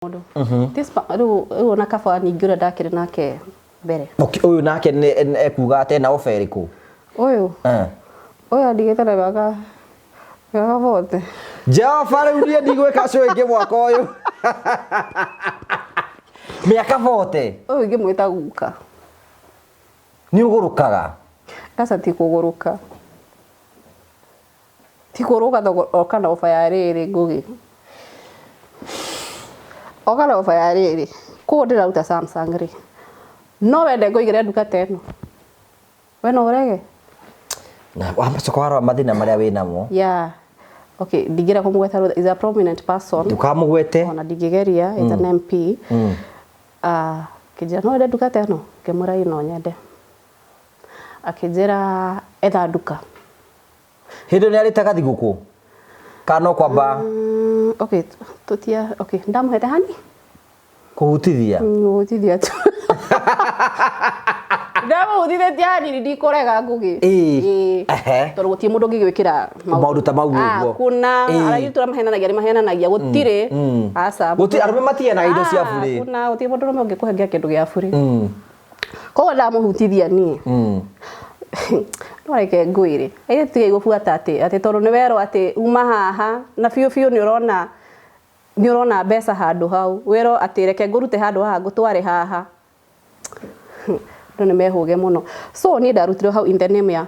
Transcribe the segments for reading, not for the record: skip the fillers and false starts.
Mũndũ This rĩu rĩu ona kaba ningĩ ũrĩa ndakĩrĩ nake mbere. Okay, ũyũ nake ekuga atĩ ena offer ĩrĩkũ? Ũyũ ũyũ andigĩte na mĩaka 40. Jehova, rĩu niĩ ndigwĩka show ĩngĩ mwaka ũyũ. Mĩaka 40? Ũyũ ingĩmwĩta guka. Nĩ ũgũrũkaga? Aca, ti kũgũrũka. Ti kũrũga thogo oka na oba ya rĩrĩ ngũgĩ. Oka na oba ya rĩrĩ. Kũu ndĩraruta Samsung rĩ. No wende ngũigĩre nduka ta ĩno? We no ũrege? Na wacoka warora mathĩna marĩa wĩ namo. Yeah. Okay, ndingĩenda kũmũgweta rũtha. Is a prominent person. Ndũkamũgwete. Ona ndingĩgeria, is an MP. Ah, akĩnjĩra no wende nduka ta ĩno? Ngĩmwĩra ĩĩ no nyende. Akĩnjĩra etha nduka. Hĩndĩ ĩyo nĩ arĩte gathigũkũ? Kana no kwamba Okay, tũtia, okay, ndamũhete hani? Kũhutithia? Kũhutithia tu. Ndamũhutithĩtie hanini ndikũrega ngũgĩ. Ĩĩ. Ehe. Tondũ gũtirĩ mũndũ ũngĩgwĩkĩra maũndũ ta mau ũguo. Kuna arĩa itũra mahenanagia nĩ mahenanagia gũtirĩ. Aca. Gũtirĩ, arũme matiheanaga indo cia burĩ. Kuna gũtirĩ mũndũ ũrũme ũngĩkũhe kĩndũ gĩa burĩ. Koguo ndamũhutithia niĩ. No reke ngwĩre, airĩtu tigai gũbuata atĩ tondũ nĩ werwo atĩ uma haha na biũ biũ nĩ ũrona nĩ ũrona mbeca handũ hau, wĩrwo atĩ reke ngũrute handũ haha ngũtware haha. Andũ nĩ mehũge mũno. So niĩ ndarutirwo hau in the name ya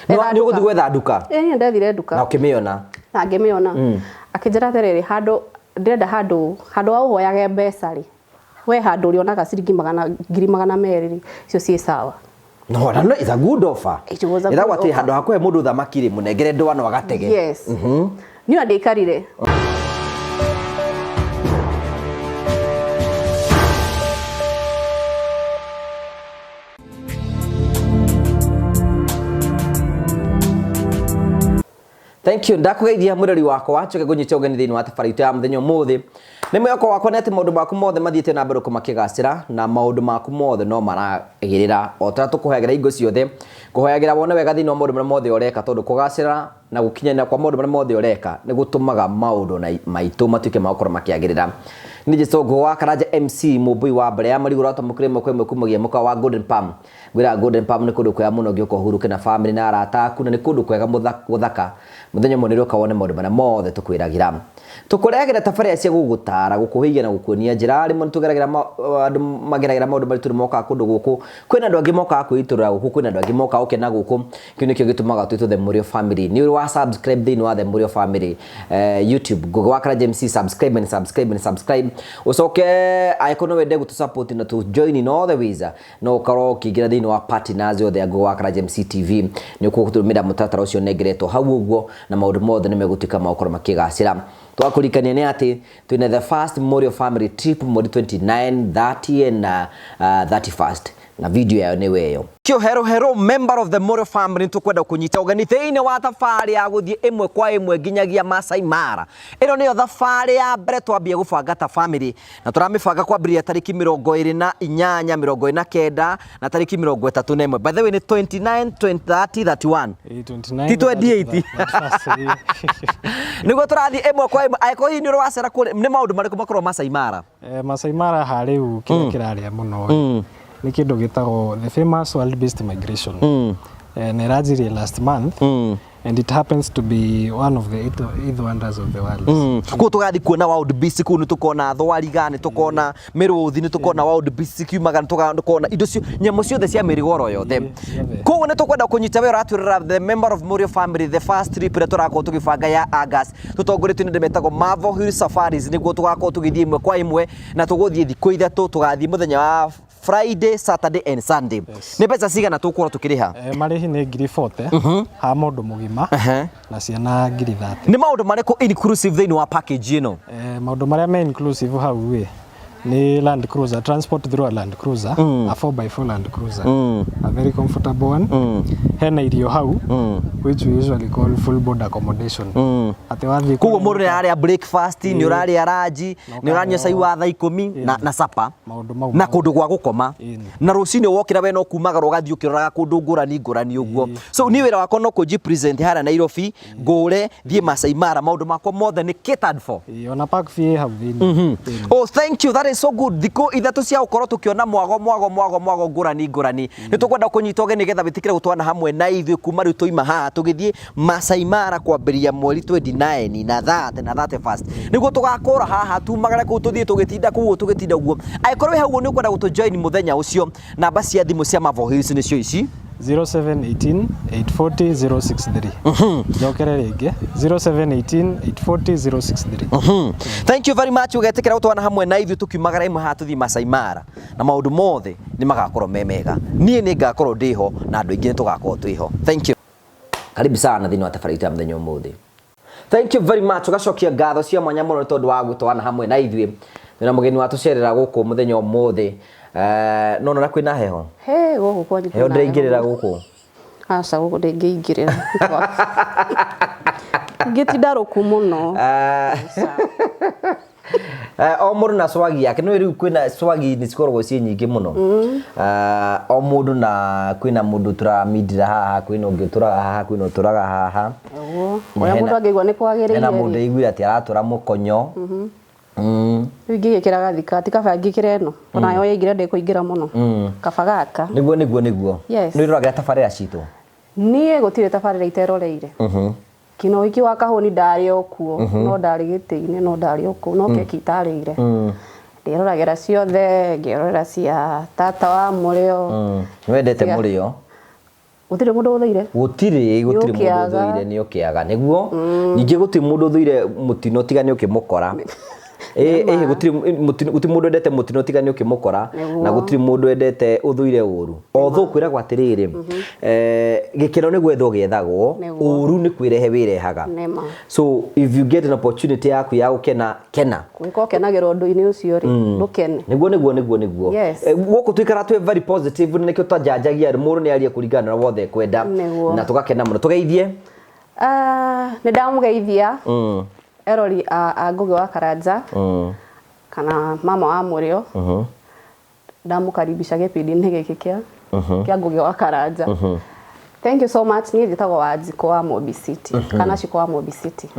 Nĩ ũgũthiĩ gwetha nduka? Ĩĩ niĩ ndethire nduka. Na ũkĩmĩona? Na ngĩmĩona. Akĩnjĩra atĩrĩrĩ, handũ ndĩrenda handũ handũ ha ũhoyage mbeca rĩ, we handũ ũrĩonaga ciringi magana 200,000 rĩ, icio ciĩ sawa. No, na no, it's a good offer. It was a Ĩragwo good atĩ offer. Handũ ha kũhe mũndũ thamaki rĩ, mũnengere ndwano agatege. Yes. Niĩ ona ndiaikarire. Thank you. Ndakũgeithia mwĩrori wakwa, njoke ngũnyite ũgeni thĩinĩ wa tabarĩra itũ ya mũthenya ũmũthĩ. Nĩ mwĩhoko wakwa nĩ atĩ maũndũ maku mothe mathiĩte na mbere gũkorwo makĩgacĩra na maũndũ maku mothe no maragĩrĩra o ta ũrĩa tũkũhoyagĩra hingo ciothe. Ngũhoyagĩra wone wega thĩinĩ wa maũndũ marĩa mothe ũreka tondũ kũgacĩra na gũkinyanĩra kwa maũndũ marĩa mothe ũreka nĩ gũtũmaga maũndũ na maitũ matuĩke ma gũkorwo makĩagĩrĩra. Nĩ Njĩtwo Ngũgũ wa Karanja MC Mũmbũi wa mbere ya marigũ ũratwamũkĩra ĩmwe kwa ĩmwe kumagia mũkawa wa Golden Palm. Ngwĩraga Golden Palm nĩ kũndũ kwega mũno ũngĩũka ũhurũke na famĩlĩ na arata aku na nĩ kũndũ kwega gũthaka. Mũthenya ũmwe nĩ ũrĩũka wone maũndũ marĩa mothe tũkwĩragĩra. Tũkũrehagĩra tabarĩra cia gũgũtaara, gũkũhĩgia na gũkuonia njĩra. Rĩmwe nĩ tũgeragĩra andũ mageragĩra maũndũ maritũ nĩ mokaga kũndũ gũkũ. Kwĩna andũ angĩ mokaga kwĩitũrũra gũkũ, kwĩna andũ angĩ mokaga gũkena gũkũ. Kĩu nĩkĩo gĩtũmaga twĩtwo The Mũrĩo Family. Nĩ ũrĩ wa subscribe thĩinĩ wa The Mũrĩo Family YouTube. Ngũgĩ wa Karanja MC, subscribe and subscribe and subscribe. Ũcoke angĩkorwo no wende gũtũ support na tũ join in all the ways, no ũkorwo ũkĩingĩra thĩinĩ wa partners othe a Ngũgĩ wa Karanja MC TV. Nĩ ũkũtũmĩra mũtaratara ũcio ũnengeretwo hau ũguo na maũndũ mothe nĩ megũtuĩka ma gũkorwo makĩgacĩra. Twakũririkania nĩ atĩ twĩna the first Mũrĩo Family trip mweri 29, 30 and 31st na video yayo nĩ weyo. Kĩo hero hero member of the Mũrĩo family, nĩtũkwenda kũnyita ũgeni thĩinĩ wa thabarĩ ya gũthiĩ ĩmwe kwa ĩmwe nginyagia Masai Mara. Ĩno nĩyo thabarĩ ya mbere twambia gũbanga ta family na tũramĩbanga kwambĩrĩria tarĩki 28, 29 na tarĩki 31. By the way, nĩ 29, 20, 30, 31. 29. Ti 28. Nĩguo tũrathiĩ ĩmwe kwa ĩmwe. Angĩkorwo hihi nĩ ũrĩ wacera kũrĩa, nĩ maũndũ marĩkũ makoragwo Masai Mara? Masai Mara ha rĩu kĩrĩa kĩrarĩa mũno nĩ kĩndũ gĩtagwo the famous wildebeest migration. Na ĩranjirie last month and it happens to be one of the eight wonders of the world. Kũu tũgathiĩ kuona wildebeest kũu nĩ tũkona thwariga, nĩ tũkona mĩrũthi, nĩ tũkona wildebeest kiumaga, nĩ tũkona indo cio nyamũ ciothe cia mĩrigo oro yothe. Ciothe. Koguo nĩ tũkwenda kũnyita we ũratwĩrora the member of Mũrĩo family, the first trip ĩrĩa tũrakorwo tũgĩbanga ya August tũtongoretio nĩ andũ metagwo Marvel Hill Safaris nĩguo tũgakorwo tũgĩthiĩ ĩmwe kwa ĩmwe na tũgũthiĩ thikũ 3, tũgathiĩ mũthenya wa Friday, Saturday and Sunday. Nĩ mbeca cigana tũgũkorwo tũkĩrĩha? Marĩhi nĩ 40,000 ha mũndũ mũgima na ciana 30,000. Nĩ maũndũ marĩkũ inclusive thĩinĩ wa package ĩno? Maũndũ marĩa me inclusive hau ĩ, Nĩ Land Cruiser, transport through a Land Cruiser, a 4x4 Land Cruiser, a very comfortable one. Hena irio hau, which we usually call full board accommodation, atĩ wathiĩ Koguo kũrĩa mũndũ nĩ ararĩa breakfast, nĩ ũrarĩa lunch, nĩ ũranyua cai wa thaa 10 na supper Maũndũ mau na mothe. Kũndũ gwa gũkoma. Na rũcinĩ wokĩra we no kumagara ũgathiĩ ũkĩroraga kũndũ ngũrani ngũrani ũguo. So niĩ wĩra wakwa no kũnji present harĩa Nairobi, ngũre thiĩ Masai Mara, maũndũ makwa mothe nĩ catered for. Ĩĩ, ona park fee ĩ hau thĩinĩ. Ĩĩ. Oh, thank you. That is so good. Thikũ 3 cia gũkorwo tũkĩona mwago mwago mwago mwago ngũrani ngũrani. Nĩ tũkwenda kũnyita ũgeni nĩgetha wĩtĩkĩre gũtwana hamwe na ithuĩ kuma rĩu tũima haha tũgĩthiĩ Masai Mara kwambĩrĩria mweri 29 na 30 na 31st. Nĩguo tũgakũra haha tumagare kũu tũthiĩ tũgĩtinda kũu tũgĩtinda ũguo. Angĩkorwo wĩ hau ũguo nĩ ũkwenda gũtũ join mũthenya ũcio, namba cia thimũ cia Mavo Hills nĩcio ici. 0718 840 063. Njokere rĩngĩ, 0718 840 063. Thank you very much ũgetĩkĩra gũtwana hamwe na ithuĩ tũkiumagara ĩmwe haha tũthiĩ Masai Mara na maũndũ mothe nĩ magakorwo me mega. Niĩ nĩ ngakorwo ndĩho na andũ aingĩ nĩ tũgakorwo twĩho. Thank you. Karibu sana thĩinĩ wa tabarĩra itũ ya mũthenya ũmũthĩ. Thank you very much. Ũgacokia ngatho cia mwanya mũno nĩ tondũ wa gũtwana hamwe na ithuĩ. Twĩna mũgeni wa tũcerera gũkũ mũthenya ũmũthĩ. No nona kwĩna heho. He gũkũ kwanyu Heho kwĩna ndĩraingĩrĩra heho. Gũkũ. Aca, gũkũ ndĩngĩingĩrĩra, ngĩtinda rũku mũno. O mũndũ na swagi yake no rĩu kwĩna swagi nĩ cikoragwo ciĩ nyingĩ mũno. O mũndũ na kwĩna mũndũ tũramindira haha, kwĩna ũngĩ ũtũraga haha, kwĩna ũtũraga haha. Ũguo ũrĩa mũndũ angĩigua nĩ kwagĩrĩire. Hena mũndũ aiguire atĩ aratũra mũkonyo. Rĩu ingĩgĩkĩra gathikati kaba ngĩkĩre ĩno onayo yaingĩra ndĩkũingĩra mũno, kaba gaka. Nĩguo. Yes. Nĩ ũroragĩra tabarĩra citũ? Niĩ gũtirĩ tabarĩra iteroreire. Kino wiki wa kahũni ndarĩ o kuo, no ndarĩ gĩtĩ-inĩ, no ndarĩ o kũu, no keki itarĩire. Ndĩroragĩra ciothe, ngerorera cia tata wa mũrĩo. Nĩ wendete mũrĩo? Gũtirĩ mũndũ ũthũire. Gũtirĩ mũndũ Nĩ ũkĩaga. Ũthũire nĩ ũkĩaga nĩguo. Ningĩ gũtirĩ mũndũ ũthũire mũtino tiga nĩ ũkĩmũkora. Ĩ gũtirĩ gũtirĩ mũndũ wendete mũtino tiga nĩ ũkĩmũkora. Na gũtirĩ mũndũ wendete ũthũire ũru. Although kwĩragwo atĩrĩrĩ, gĩkeno nĩ gwethwo gĩethagwo, ũru nĩ kwĩrehe wĩrehaga. Nĩma. So if you get an opportunity yaku ya gũkena, kena. Gwĩka ũkenagĩra ũndũ-inĩ ũcio rĩ, ndũkene. Nĩguo. Gũkũ tuikara twĩ very positive na nĩkĩo twanjanjagia mũndũ nĩ arie kũringana na wothe ekwenda. Na tũgakena mũno. Tũgeithie. Ah, nĩ ndamũgeithia erori a Ngũgĩ wa Karanja kana mama wa mũrĩo. Ndamũkaribisha gĩbindi-inĩ gĩkĩ kĩa Ngũgĩ wa Karanja. Thank you so much. Niĩ njĩtagwo Wanjikũ wa Mobi City kana Ciko wa Mobi City.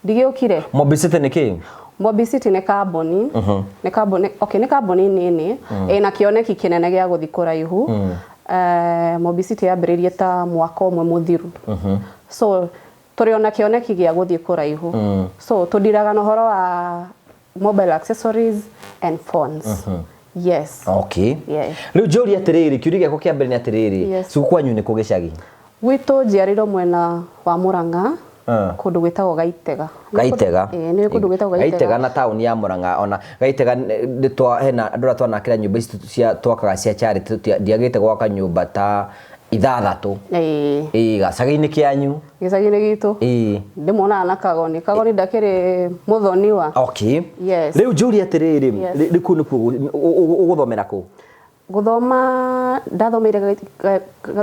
Ndigĩũkire. Mobi City nĩ kĩ? Mobi City nĩ kambuni, okay, nĩ kambuni nini ĩna kĩoneki kĩnene gĩa gũthiĩ kũraihu. Mobi City yambĩrĩirie ta mwaka ũmwe mũthiru, so tũrĩ ona kĩoneki gĩa gũthiĩ kũraihu. So tũndiraga na ũhoro wa mobile accessories and phones, yes. Okay. Yes. Rĩu njũrie atĩrĩrĩ, kĩũria gĩakwa kĩa mbere nĩ atĩrĩrĩ, cuku kwanyu nĩ kũ gĩcagi? Gwitũ njiarĩrwo mwena wa Murang'a, kũndũ gwĩtagwo Gaitega. Gaitega. Ĩĩ, nĩ kũndũ gwĩtagwo Gaitega Gaitega. Na taũni ya Murang'a ona Gaitega nĩ twa hena andũ arĩa twanakĩra nyũmba ici cia twakaga cia charity, ndiagĩte gwaka nyũmba ta ithathatũ. Ĩĩ, gacagi-inĩ kĩanyu. Gĩcagi-inĩ gitũ. Ndĩmuonaga na Kagoni. Kagoni ndakĩrĩ mũthoniwa. Okay. Yes. Rĩu njũrie atĩrĩrĩ, rĩu kũu nĩkuo ũgũthomera kũ? Gũthoma ndathomeire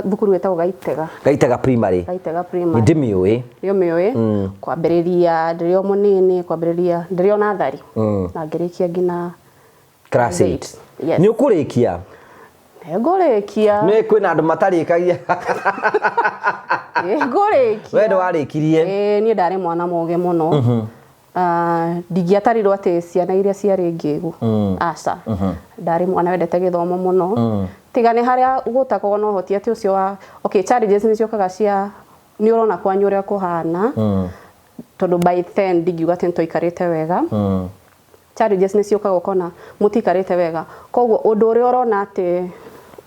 thukuru ĩtagwo Gaitega. Gaitega Primary. Gaitega Primary. Ndĩmĩũĩ. Nĩ ũmĩũĩ. Kwambĩrĩria ndĩrĩ o mũnini, kwambĩrĩria ndĩrĩ o natharĩ na ngĩrĩkia nginya Class grade 8. 8. Yes. Nĩ ũkũrĩkia? Ngũrĩkia. Nĩ kwĩna andũ matarĩkagia. Ngũrĩkia. We ndwarĩkirie? Ĩĩ, niĩ ndarĩ mwana mũgĩ mũno. Ah, ndingĩatarirwo atĩ ciana iria ciarĩ ngĩgu, aca. Ndarĩ mwana wendete gĩthomo mũno, tiga nĩ harĩa gũtakoragwo na ũhoti atĩ ũcio wa, okay, challenges nĩ ciũkaga cia nĩ ũrona kwanyu ũrĩa kũhana, tondũ by then ndingiuga atĩ nĩ twaikarĩte wega. Challenges nĩ ciũkaga ũkona mũtikarĩte wega, koguo ũndũ ũrĩa ũrona atĩ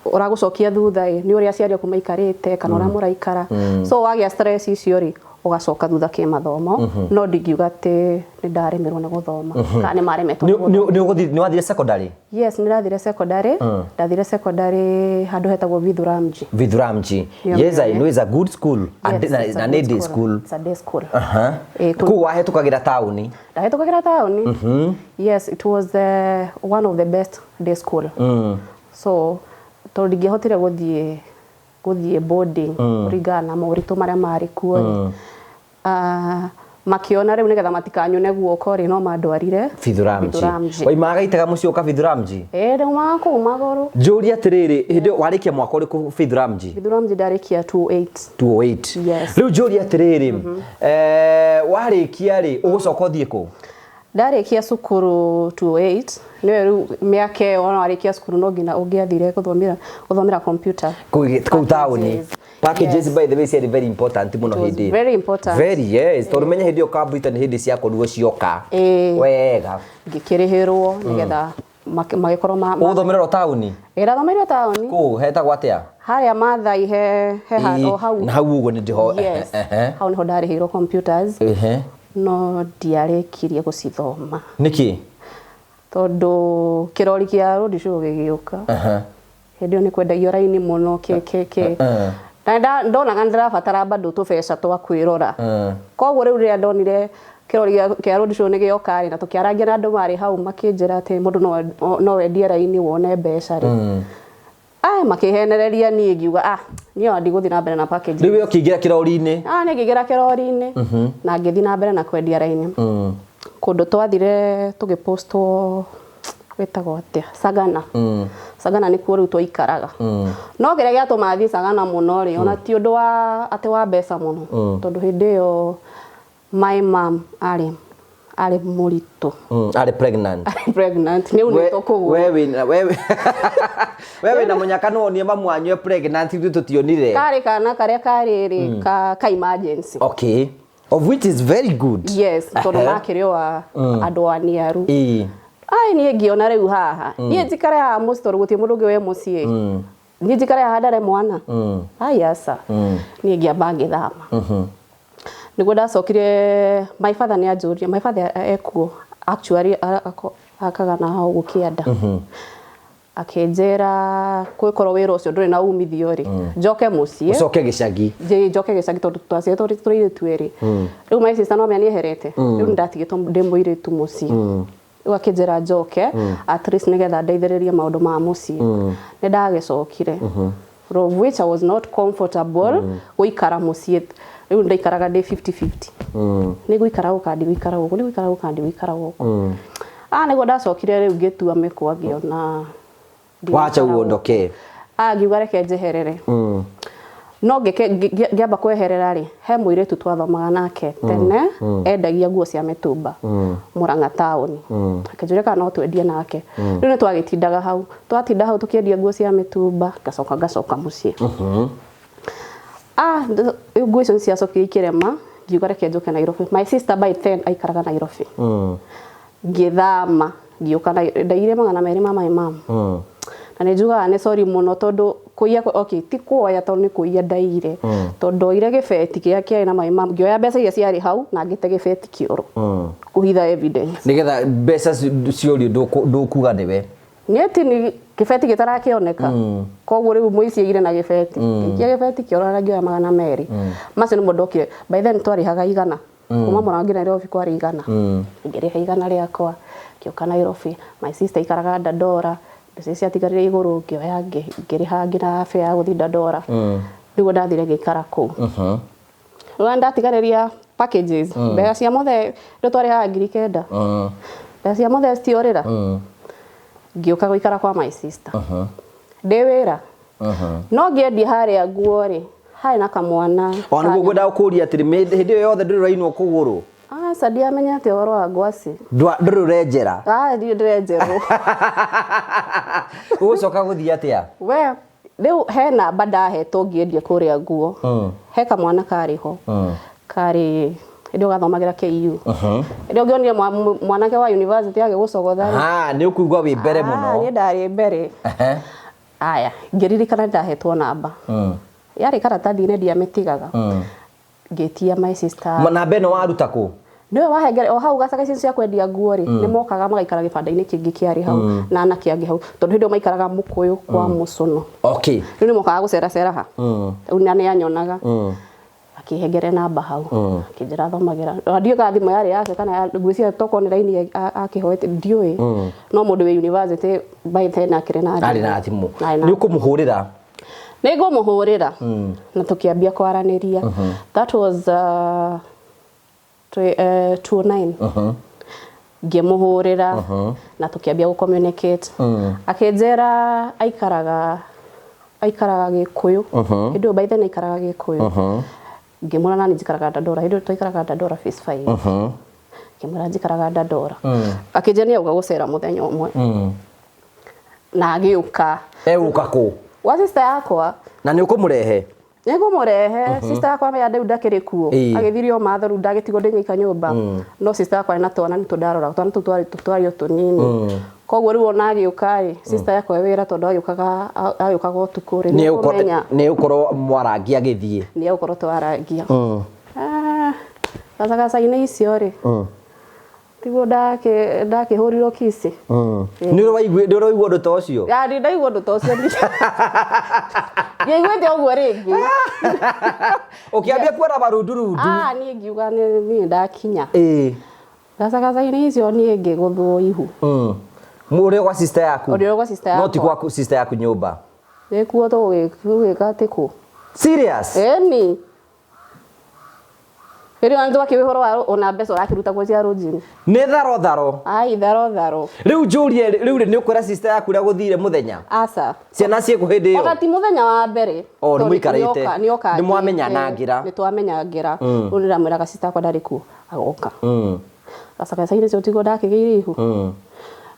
ũragũcokia thutha ĩ nĩ ũrĩa aciari aku maikarĩte kana ũrĩa mũraikara. So wagĩa stress icio rĩ, Ũgacoka thutha kĩmathomo, no ndingiuga atĩ nĩ ndaremerwo nĩ gũthoma kana nĩ maremetwo nĩ gũthoma. Nĩ wathire secondary? Yes, nĩ ndathire secondary. Ndathire secondary handũ hetagwo Vithuramji. Vithuramji. Nĩyo Yes, I mĩone. know it's a good school. Yes, Na it's a na good nĩ day school. It's a day school. Aha. Kũu wahĩtũkagĩra taũni? Ndahĩtũkagĩra taũni. Yes, it was one of the best day school. So tondũ ndingĩahotire gũthiĩ boarding kũringana na moritũ marĩa marĩ kuo rĩ, makĩona rĩu nĩgetha matikanyone guoko rĩ, no mandwarire Vithuramji. Vithuramji. Waimaga Gĩtega mũciĩ ũka Vithuramji? Ĩĩ, ndaumaga kũu magũrũ. Njũrie atĩrĩrĩ, hĩndĩ ĩyo warĩkia mwaka ũrĩkũ Vithuramji? Vithuramji ndarĩkia 28. 208? Yes. Rĩu njũrie atĩrĩrĩ, warĩkia rĩ, ũgũcoka ũthiĩ kũ? Ndarĩkia cukuru 28, nĩwe rĩu mĩaka ĩyo ona warĩkia cukuru no nginya ũngĩathire gũthomera computer. Kũu taũni? Packages. Packages. Yes. By the way, ciarĩ very important mũno It was hĩndĩ ĩyo. very important. Very, yes, tondũ menya hĩndĩ ĩyo computer nĩ hĩndĩ ciakorirwo cioka wega. Ngĩkĩrĩhĩrwo nĩgetha magĩkorwo Ũgũthomera o taũni? Ĩ, ndathomeire taũni. Kũu hetagwo atĩa? Harĩa Mathai he o hau. Na hau ũguo nĩ ndĩho. Yes. Hau nĩho ndarĩhĩirwo computers. No ndiarĩkirie gũcithoma. Nĩkĩ? Tondũ kĩrori kĩa road show gĩgĩũka. Hĩndĩ ĩyo nĩ kwendagio raini mũno kĩ kĩ kĩ. Na ndonaga nĩ ndĩrabatara bado tũbeca twa kwĩrora. Koguo rĩu rĩrĩa ndonire kĩrori kĩa road show nĩ gĩoka rĩ, na tũkĩarangia na andũ marĩ hau makĩnjĩra atĩ mũndũ no wendie raini wone mbeca rĩ, aya makĩhenereria niĩ ngiuga, ah, niĩ ona ndigũthiĩ na mbere na package. Rĩu we ũkĩingĩra kĩrori-inĩ? Ah, nĩ ngĩingĩra kĩrori-inĩ na ngĩthiĩ na mbere na kwendia raini. Kũndũ twathire tũgĩpostwo gwĩtagwo atĩa, Sagana. Sagana nĩkuo rĩu twaikaraga. No kĩrĩa gĩatũma thiĩ Sagana mũno rĩ, ona ti ũndũ wa atĩ wa mbeca mũno, tondũ hĩndĩ ĩyo my mom arĩ mũritũ. Arĩ pregnant. Arĩ pregnant, nĩ unĩtwo kũgũrũ. We wĩna mũnyaka no wonie mamu wanyu e pregnant, ithuĩ tũtionire. Karĩ kana karĩa karĩ rĩ ka emergency. Okay, of which is very good. Yes, tondũ makĩrĩ o a andũ aniaru. Ai, niĩ ngĩona rĩu haha niĩ njikare haha mũciĩ, tondũ gũtirĩ mũndũ ũngĩ wĩ mũciĩ, niĩ njikare haha ndare mwana? Ai, aca, niĩ ngĩamba ngĩthama. Nĩguo ndacokire, my father nĩ anjũria, my father ekuo actually, akaga na hau gũkĩanda, akĩnjĩra kwĩkorwo wĩra ũcio ndũrĩ na umithio rĩ, njoke mũciĩ. Ũcoke gĩcagi. Njoke gĩcagi, tondũ twaciarĩtwo tũrĩ airĩtu erĩ. Rĩu my sister no menya nĩeherete, rĩu nĩndatigĩtwo ndĩ mũirĩtu mũciĩ. Rĩu akĩnjĩra njoke at least nĩgetha ndeithĩrĩrie maũndũ ma mũciĩ. Nĩ ndagĩcokire, of which I was not comfortable gũikara mũciĩ. Rĩu ndaikaraga ndĩ 50-50, nĩ gũikara gũkũ kana ndigũikara gũkũ, nĩ gũikara gũkũ kana ndigũikara gũkũ. Ah, nĩguo ndacokire rĩu ngĩtua mĩkwa, ngĩona Wacha ndigũikara gũkũ. Uondoke. Ah, ngiuga reke njeherere. No ngĩamba kweherera rĩ, he mũirĩtu twathomaga nake tene endagia nguo cia mĩtumba Mũrang'a taũni. Akĩnjũria kana no twendie nake. Rĩu nĩ twagĩtindaga hau, twatinda hau tũkĩendia nguo cia mĩtumba, ngacoka mũciĩ. Ah, rĩu nguo icio nĩ ciacokire ikĩrema, ngiuga reke njũke Nairobi. My sister by then aikaraga Nairobi. Ngĩthama ngĩũka ndaire 200 ma my mom. Na nĩ njugaga nĩ sorry mũno tondũ kũiya, okay, ti kuoya, tondũ nĩ kũiya ndaire, tondũ ndoire gĩbeti kĩrĩa kĩarĩ na my mom, ngĩoya mbeca iria ciarĩ hau na ngĩte gĩbeti kĩoro kũhitha evidence. Nĩgetha mbeca ciũrio ndũkuga nĩwe. Nĩ ati nĩ gĩbeti gĩtarakĩoneka, koguo rĩu mũici aire na gĩbeti. Ngĩikia gĩbeti kĩoro na ngĩoya 200 macio nĩmo ndokire. By then twarĩhaga 100 kuma Mũrang'a nginya Nairobi, kwarĩ 100. Ngĩrĩha 100 rĩakwa, ngĩũka Nairobi. My sister aikaraga Dandora. Mbeca icio ciatigarire igũrũ ngĩoya ngĩrĩha nginya fare ya gũthiĩ Dandora. Nĩguo ndathire ngĩikara kũu. Rĩu ndatigarĩria packages, mbeca cia mũthee, rĩu twarĩhaga 9,000. Mbeca cia mũthee citiorĩra. Ngĩũka gũikara kwa my sister ndĩ wĩra, no ngĩendia harĩa nguo rĩ, harĩ na kamwana. O nĩguo ngwendaga gũkũria atĩrĩ, hĩndĩ ĩyo yothe ndũrĩ ũrainwo kũgũrũ? Aca, ndiamenyete ũhoro wa ngwaci. Ndũrĩ ũrenjera? Ah, ndiũ ndĩrenjerwo. Ũgũcoka gũthiĩ atĩa? We rĩu he namba ndahetwo ngĩendia kũrĩa nguo. He kamwana karĩ ho, karĩ hĩndĩ ĩyo gathomagĩra KU. Hĩndĩ ĩyo ngĩonire mwanake wa university agĩgũcogotha rĩ, Ah, nĩ ũkũigua wĩ mbere ah, mũno. Niĩ ndarĩ mbere. Aya, ngĩririkana ndahetwo namba yarĩ karatathi-inĩ, ndiamĩtigaga. Ngĩtia my sister. Namba ĩno waruta kũ? Nĩwe wahengere o hau gacaga icio cia kwendia nguo rĩ, nĩ mokaga magaikara gĩbanda-inĩ kĩngĩ kĩarĩ hau na anake angĩ hau, tondũ hĩndĩ ĩyo maikaraga mũkũyũ kwa mũcũno. Rĩu nĩ mokaga gũceracera ha rĩu, na nĩ anyonaga, akĩhengere namba hau, akĩnjĩra thomagĩra. Ona ndiũĩ kana thimũ yarĩ yake kana ngwĩciria tokorwo nĩ raini akĩhoete, ndiũĩ, no mũndũ wĩ university by then akĩrĩ na Arĩ na thimũ. Arĩ na Nĩ ũkũmũhũrĩra? Nĩ ngũmũhũrĩra na tũkĩambia kwaranĩria. That was 2009. Ngĩmũhũrĩra na tũkĩambia gũ communicate. Akĩnjĩra aikaraga Gĩkũyũ hĩndĩ ĩyo, by then aikaraga Gĩkũyũ. Ngĩmwĩra nani njikaraga Dandora. Hĩndĩ ĩyo twaikaraga Dandora Phase 5. Ngĩmwĩra njikaraga Dandora. Akĩnjĩra nĩ egũka gũcera mũthenya ũmwe, na agĩũka. Egũka kũ? Gwa sister yakwa. Na nĩ ũkũmũrehe? Nĩngũmũrehe. Sister yakwa ya rĩu ndakĩrĩ kuo. Agĩthirio matho, rĩu ndagĩtigwo ndĩ nyika nyũmba, no sister yakwa ena twana nĩ tũndarora, twana tũu twarĩ o tũnini. Koguo rĩu ona agĩũka rĩ, sister yakwa e wĩra, tondũ agĩũkaga ũtukũ rĩ, nĩekũmenya. Nĩ ũkorwo mwarangia agĩthiĩ. Nĩ egũkorwo twarangia. Ah, gacagaca-inĩ icio rĩ, tiguo ndakĩhũrirwo kici. Nĩ ũrĩ waigua ũndũ ta ũcio? Ya, ndĩ ndaigua ũndũ ta ũcio, ndiaiguĩte ũguo rĩngĩ. Ũkĩambia kuona marundurundu. Ah, niĩ ngiuga niĩ ndakinya gacagaca-inĩ icio, niĩ ngĩgũthwo ihu. Ũrĩ gwa sister yaku? Ũrĩ gwa sister No ti yakwa. gwa sister yaku nyũmba? Nĩkuo tũgwĩka atĩ kũ. Serious? Ĩni rĩrĩa ona twakĩũĩ ũhoro wa ona mbeca ũrakĩruta kuo cia rũnjini. Nĩ tharo tharo. Ai, tharo tharo. Rĩu njũrie, rĩu rĩ, nĩ ũkwĩra sister yaku ũrĩa gũthire mũthenya? Aca. Ciana ciĩkũ hĩndĩ Ona ĩyo? ti mũthenya wa mbere. O, nĩ Tondũ mũikarĩte. nĩoka. Nĩ mwamenyanangĩra. Nĩ twamenyangĩra. Rĩu ndĩramwĩraga sister yakwa ndarĩ kuo, agoka gacagaca-inĩ ũcio tiguo ndakĩgĩire ihu.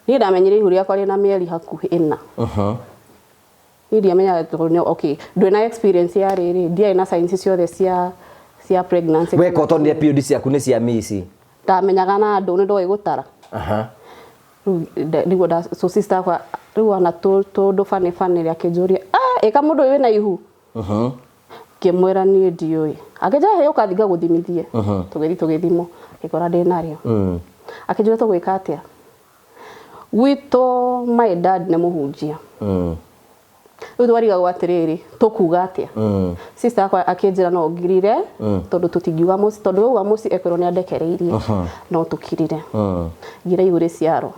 Niĩ ndamenyire ihu rĩakwa rĩna mĩeri hakuhĩ 4. Niĩ ndiamenyaga tondũ okay, ndwĩ na experience ya rĩrĩ, ndiarĩ na signs ciothe cia pregnancy. Weka ũtonire period ciaku nĩ cia mici. Ndamenyaga na andũ nĩ ndoĩ gũtara. Rĩu nĩguo so sister yakwa rĩu ona tũndũ bani bani akĩnjũria, "Ah, ĩka mũndũ ũyũ wĩna ihu?" Ngĩmwĩra niĩ ndiũĩ. Akĩnjĩra, "He ũkathi ngagũthimithie." Tũgĩthiĩ tũgĩthimwo, ngĩkora ndĩ narĩo. Akĩnjũria tũgwĩka atĩa. Gwitũ my dad nĩ mũhunjia. Rĩu twarigagwo atĩrĩrĩ, tũkuga atĩa? Sister yakwa akĩnjĩra no ngirire, tondũ tũtingiuga mũciĩ, tondũ wauga mũciĩ ekwĩrwo nĩ andekereirie, no tũkirire. Ngira ihu rĩciarwo.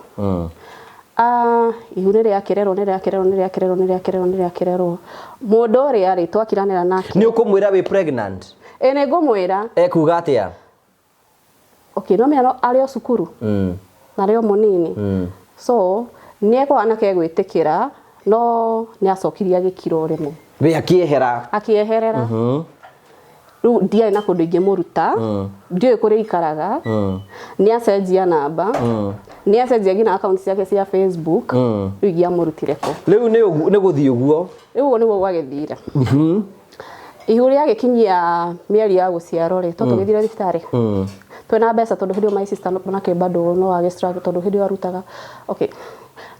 Ah, ihu nĩ rĩakĩrerwo, nĩ rĩakĩrerwo, nĩ rĩakĩrerwo, nĩ rĩakĩrerwo, nĩ rĩakĩrerwo. Mũndũ ũrĩa rĩ twakiranĩra nake. Nĩ ũkũmwĩra wĩ pregnant? Ĩ, nĩ ngũmwĩra. Ekuga atĩa? Okay, no menya no arĩ o cukuru na arĩ o mũnini, so nĩ ekũhana ke gwĩtĩkĩra, no nĩ acokirie agĩkira o rĩmwe. We akĩehera. Akĩeherera. Rĩu ndiarĩ na kũndũ ingĩmũruta, ndiũĩ kũrĩa aikaraga. Nĩ acenjia namba, nĩ acenjia nginya account ciake cia Facebook. Rĩu ingĩamũrutire kũ? Rĩu nĩ gũthiĩ ũguo. Rĩu ũguo nĩguo gwagĩthire. Ihu rĩagĩkinyia mĩeri ya gũciarwo rĩ, to tũgĩthire thibitarĩ twĩna mbeca, tondũ hĩndĩ ĩyo my sister nake bado no agĩ struggle, tondũ hĩndĩ ĩyo arutaga, okay,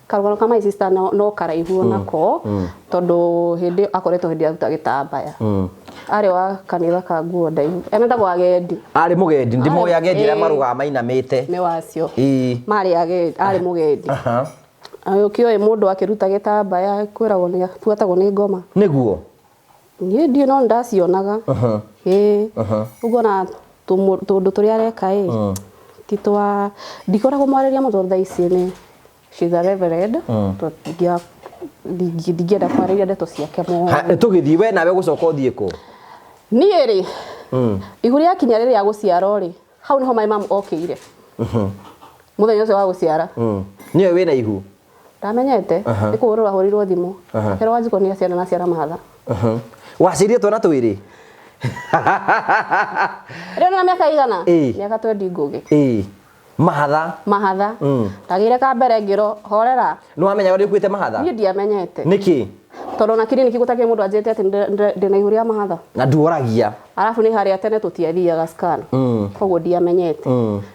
karũgano ka my sister no karaihu onako, tondũ hĩndĩ ĩyo akoretwo hĩndĩ aruta gĩtambaya, arĩ wa kanitha ka nguo ndaihu, emetagwo agendi. Arĩ mũgendi, ndĩmoĩ agendi arĩa Ĩĩ. marũgaga mainamĩte. Nĩ wacio. Marĩ agendi, arĩ mũgendi. Ũkĩũĩ mũndũ akĩruta gĩtambaya kwĩragwo nĩ abuatagwo nĩ ngoma. Nĩguo. Niĩ ndiũ, no nĩndacionaga. Ĩĩ, ũguo na tũndũ tũrĩa areka ĩ ti twa ndikoragwo mwarĩria mũno, tondũ thaa ici nĩ she's a reverend. Ndingĩenda kwarĩria ndeto ciake mũno. Tũgĩthiĩ, we nawe gũcoka ũthiĩ kũ? Niĩ rĩ, ihu rĩakinya rĩrĩa gũciarwo rĩ, hau nĩho my mom okĩire mũthenya ũcio wa gũciara. Nĩwe wĩna ihu? Ndamenyete nĩ kũhũrĩrwo ahũrĩirwo thimũ, akĩrwo Wanjikũ nĩ aciara na aciara mahatha. Waciarire twana twĩrĩ? Rĩu na mĩaka igana? Ĩĩ. Mĩaka 20 ngũgĩ. Ĩĩ, mahatha. Mahatha. Ndagĩire ka mbere, ngĩrwo horera. Nĩ wamenyaga ũrĩa ũkuĩte mahatha? Niĩ ndiamenyete. Nĩkĩ? Tondũ ona kiriniki gũtakĩrĩ mũndũ anjĩte atĩ ndĩna ihu rĩa mahatha. Na nduoragia. Arabu nĩ harĩa tene tũtiathiaga scan, koguo ndiamenyete.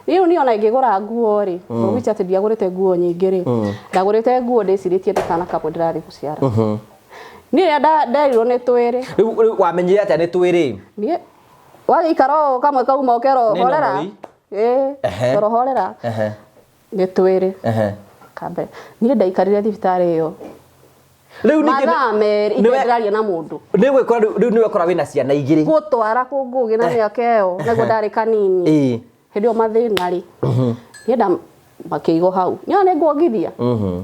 Rĩu niĩ ona ingĩgũra nguo rĩ, ũgwĩcia atĩ ndiagũrĩte nguo nyingĩ rĩ, ndagũrĩte nguo ndĩcirĩtie nĩ kana kamwe ndĩrathiĩ gũciara. Niĩ rĩrĩa nderirwo nĩ twĩrĩ. Rĩu wamenyire atĩa nĩ twĩrĩ? Niĩ Wagĩikara ũũ kamwe kauma ũkerwo Nĩ horera. nomoi. Ĩĩ, toro horera. Nĩ twĩrĩ. Kambe. Niĩ ndaikarire thibitarĩ ĩyo. Rĩu ningĩ Mathaa 2 itendĩraria na mũndũ. Nĩ gwĩkora rĩu nĩ wekora wĩna ciana igĩrĩ. Gũtwara kũngũgĩ na mĩaka ĩyo naguo ndarĩ kanini. Hĩndĩ ĩyo mathĩna rĩ. Niĩ nda makĩigwo hau. Nyoa nĩ nguongithia.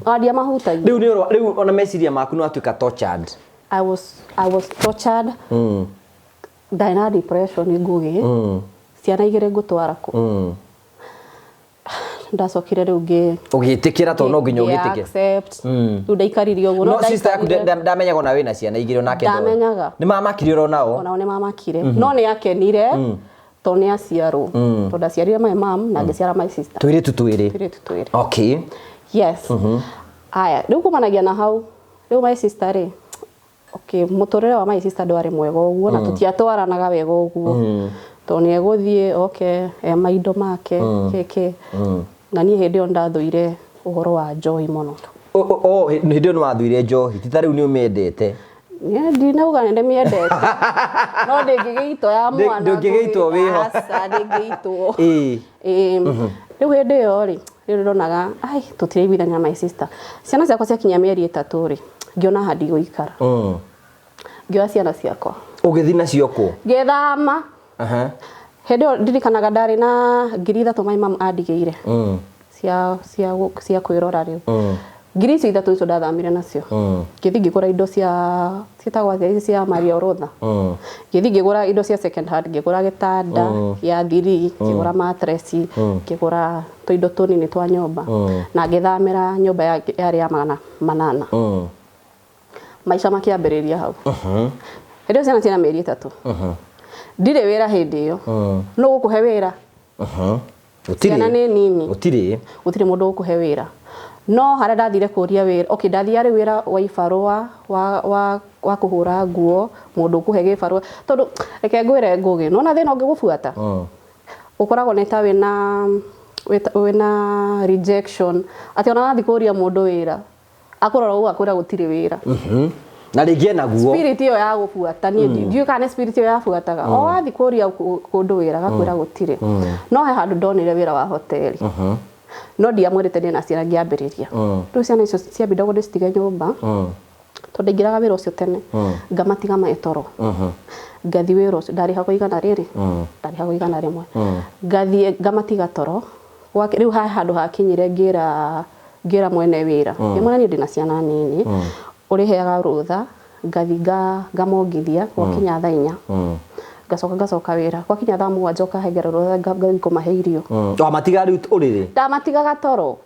Ona ndiamahutagia. Rĩu nĩ rĩu ona meciria maku nĩ watuĩka tortured. I was tortured. Ndarĩ na depression ngũgĩ. Ciana igĩrĩ ngũtwara kũ. Ndacokire rĩu ngĩ Ũgĩtĩkĩra tondũ no nginya ngĩ ũgĩtĩkĩre. accept. Rĩu ndaikarire ũguo. No sister yaku ndamenyaga ona wĩna ciana igĩrĩ onake ndoĩ. Ndamenyaga. Nĩ mamakire oro nao. Onao nĩ mamakire. No nĩ akenire tondũ nĩ aciarwo. Tondũ ndaciarire my mom na ngĩciara my sister. Tũirĩtu twĩrĩ. Tũirĩtu twĩrĩ. Okay. Yes. Aya, rĩu kumanagia na hau, rĩu my sister rĩ, okay, mũtũrĩre wa my sister ndwarĩ mwega ũguo na tũtiatwaranaga wega ũguo. Tondũ nĩ egũthiĩ oke e maindo make kĩkĩ. Na niĩ hĩndĩ ĩyo ndathũire ũhoro wa njohi mũno. O hĩndĩ ĩyo nĩ wathũire njohi ti ta rĩu nĩ ũmĩendete. Niĩ ndinauga nĩ ndĩmĩendete. No ndĩngĩgĩitwo ya mwana. Ndũngĩgĩitwo wĩho. Aca ndĩngĩitwo. Ĩĩ. Ĩĩ. Rĩu hĩndĩ ĩyo rĩ, rĩu ndonaga ai tũtiraiguithania na my sister. Ciana ciakwa ciakinya mĩeri 3 rĩ, ngĩona haha ndigũikara. Ngĩoya ciana ciakwa. Ũgĩthiĩ nacio kũ? Ngĩthama. Hĩndĩ ĩyo ndirikanaga ndarĩ na 3,000 my mom andigĩire. Cia cia cia kwĩrora rĩu. 3,000 icio ndathamire nacio. Ngĩthiĩ ngĩgũra indo cia ciĩtagwo atĩa ici cia Maria Orodha. Ngĩthiĩ ngĩgũra indo cia second hand, ngĩgũra gĩtanda gĩa thiri, ngĩgũra mattress, ngĩgũra tũindo tũnini twa nyũmba. Na ngĩthamĩra nyũmba yarĩ ya 800. Maica makĩambĩrĩria hau. Hĩndĩ ĩyo ciana ciĩna mĩeri 3. Ndirĩ wĩra hĩndĩ ĩyo. Nũ ũgũkũhe wĩra? Ciana nĩ nini. Gũtirĩ. Gũtirĩ mũndũ ũgũkũhe wĩra. No harĩa ndathire kũria wĩra, okay, ndathiaga rĩu wĩra wa ibarũa wa kũhũra nguo, mũndũ ũkũhe gĩbarũa. Tondũ reke ngwĩre Ngũgĩ, nĩwona thĩna ũngĩgũbuata? Ũkoragwo nĩ ta wĩna rejection. Atĩ ona wathiĩ kũria mũndũ wĩra, akũrora ũguo akwĩra gũtirĩ wĩra. Na rĩngĩ enaguo. Spirit ĩyo ya gũbuata, niĩ ndiũĩ kana nĩ spirit ĩyo yabuataga. O wathiĩ kũria kũndũ wĩra, agakwĩra gũtirĩ. No he handũ ndonire wĩra wa hoteli. No ndiamwĩrĩte ndĩ na ciana ngĩambĩrĩria. Rĩu ciana icio ciambindagwo ndĩcitige nyũmba. Tondũ ndaingĩraga wĩra ũcio tene. Ngamatiga me toro. Ngathiĩ wĩra ũcio ndarĩhagwo 100. Ndarĩhagwo 100. Ngathiĩ ngamatiga toro. Rĩu he handũ hakinyire ngĩra mwene wĩra. Ngĩmwĩra niĩ ndĩna ciana nini. Ũrĩheaga rũtha, ngathiĩ ngamongithia gwakinya thaa 4. Ngacoka ngacoka wĩra. Gwakinya thaa 7 ũkahengera rũtha ngathiĩ kũmahe irio. Wamatiga rĩu ũrĩrĩ? Ndamatigaga toro.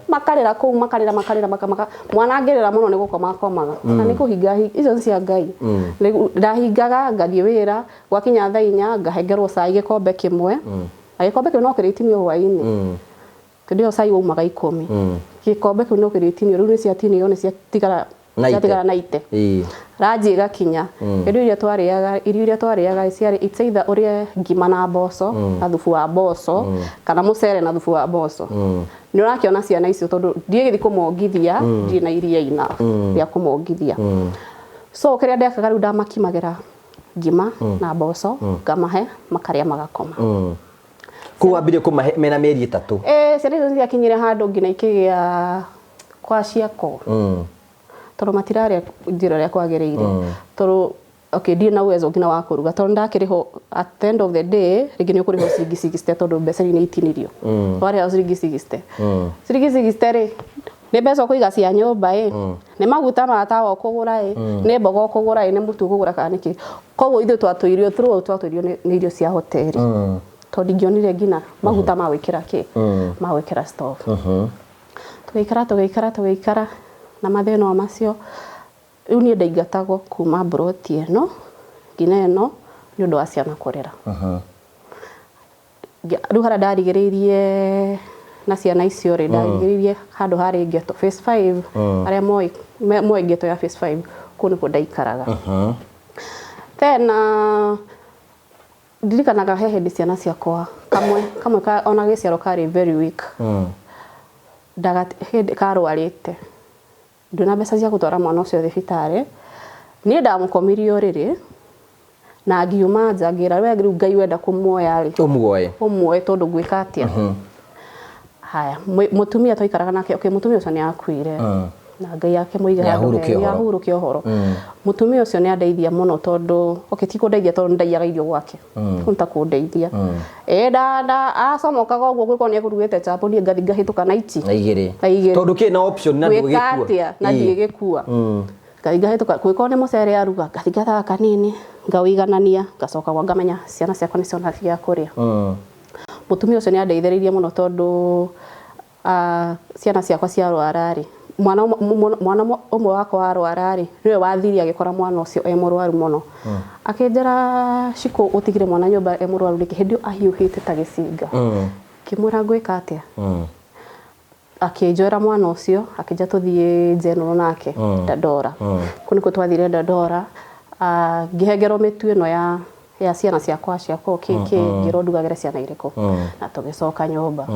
Makarĩra kũu, makarĩra, makarĩra, maka. Mwana angĩrĩra mũno nĩ gũkoma akomaga. Na nĩ kũhinga icio nĩ cia Ngai. Ndahingaga ngathiĩ wĩra, gwakinya thaa 4 ngahengerwo cai gĩkombe kĩmwe. Na gĩkombe kĩu no kĩrĩtinio hwaĩ-inĩ. Tondũ ĩyo cai waumaga 10. Gĩkombe kĩu no kĩrĩtinio, rĩu nĩ ciatinio nĩ ciatigara ciatigara na ite. Ranji ĩgakinya. Irio iria twarĩaga, irio iria twarĩaga ciarĩ it's either ũrĩe ngima na mboco, na thubu wa mboco, kana mũcere na thubu wa mboco. Nĩ ũrakĩona ciana icio tondũ ndiĩgĩthiĩ kũmongithia, ndirĩ na iria enough rĩa kũmongithia. So kĩrĩa ndekaga rĩu ndamakimagĩra ngima na mboco, ngamahe, makarĩa magakoma. Kũu wambirie kũmahe mena mĩeri 3. Ciana icio nĩciakinyire handũ nginya ikĩgĩa kwa ciako. Tondũ matirarĩa njĩra ĩrĩa kwagĩrĩire. Tondũ okay, ndirĩ na uwezo nginya wa kũruga tondũ ndakĩrĩhwo at the end of the day rĩngĩ nĩ ũkũrĩhwo ciringi 60 tondũ mbeca nĩ itinirio. Warĩha ciringi 60. Ciringi 60 rĩ, nĩ mbeca ũkũiga cia nyũmba ĩ, nĩ maguta ma tawa ũkũgũra ĩ, nĩ mboga ũkũgũra ĩ, nĩ mũtu ũkũgũra kana nĩkĩ. Koguo ithuĩ twatũirio throughout twatũirio nĩ irio cia hoteli. Tondũ ndingĩonire nginya maguta ma gwĩkĩra kĩ, ma gwĩkĩra stove. Tũgĩikara, tũgĩikara, tũgĩikara na mathĩna o macio. Rĩu niĩ ndaingatagwo kuma mburoti ĩno nginya ĩno nĩ ũndũ wa ciana kũrĩra. Rĩu harĩa ndarigĩrĩirie na ciana icio rĩ, ndarigĩrĩirie handũ harĩ ghetto phase 5, arĩa moĩ ghetto ya phase 5, kũu nĩkuo ndaikaraga. Then ndirikanaga he hĩndĩ ciana ciakwa kamwe kamwe ka ona gĩciaro karĩ very weak. Hĩndĩ karwarĩte. Ndĩ na mbeca cia gũtwara mwana ũcio thibitarĩ. Niĩ ndamũkomirie ũrĩrĩ Na ngiuma nja ngĩra we rĩu Ngai wenda kũmuoya rĩ, Ũmuoe. Ũmuoe tondũ ngwĩka atĩa? Haya, mũtumia twaikaraga nake, okay, mũtumia ũcio nĩ akuire na Ngai akĩmũiga handũ Nĩahurũke hega, ũhoro. nĩahurũke ũhoro. Mũtumia ũcio nĩ andeithia mũno tondũ, okay, ti kũndeithia tondũ nĩndaiyaga irio gwake, kũu nĩ ta kũndeithia. Ĩ nda acomokaga ũguo gwĩkorwo nĩ ekũrugĩte chapo, niĩ ngathi ngahĩtũka na ichi Na igĩrĩ. Na igĩrĩ. Tondũ kĩ na option na Gwĩka ndũgĩkua. atĩa na ndigĩkua. Ngathi ngahĩtũka, gwĩkorwo nĩ mũcere aruga, ngathi ngathaga kanini ngawĩiganania, ngacoka gwa ngamenya ciana ciakwa nĩ ciona gĩa kũrĩa. Mũtumia ũcio nĩ andeithĩrĩirie mũno tondũ ciana ciakwa ciarwara rĩ, mwana ũmwe wakwa warwara rĩ, nĩwe wathire agĩkora mwana ũcio e mũrwaru mũno. Akĩnjĩra, "Shiko, ũtigire mwana nyũmba e mũrwaru nĩkĩ?" Hĩndĩ ĩyo ahiũhĩte ta gĩcinga. Ngĩmwĩra ngwĩka atĩa? Akĩnjoera mwana ũcio, akĩnjĩra tũthiĩ general nake Dandora. Kũu nĩkuo twathire Dandora. Ngĩhengerwo mĩtu ĩno ya ciana ciakwa ciakwa kĩ kĩ, ngĩrwo ndugagĩre ciana irĩkũ, na tũgĩcoka nyũmba.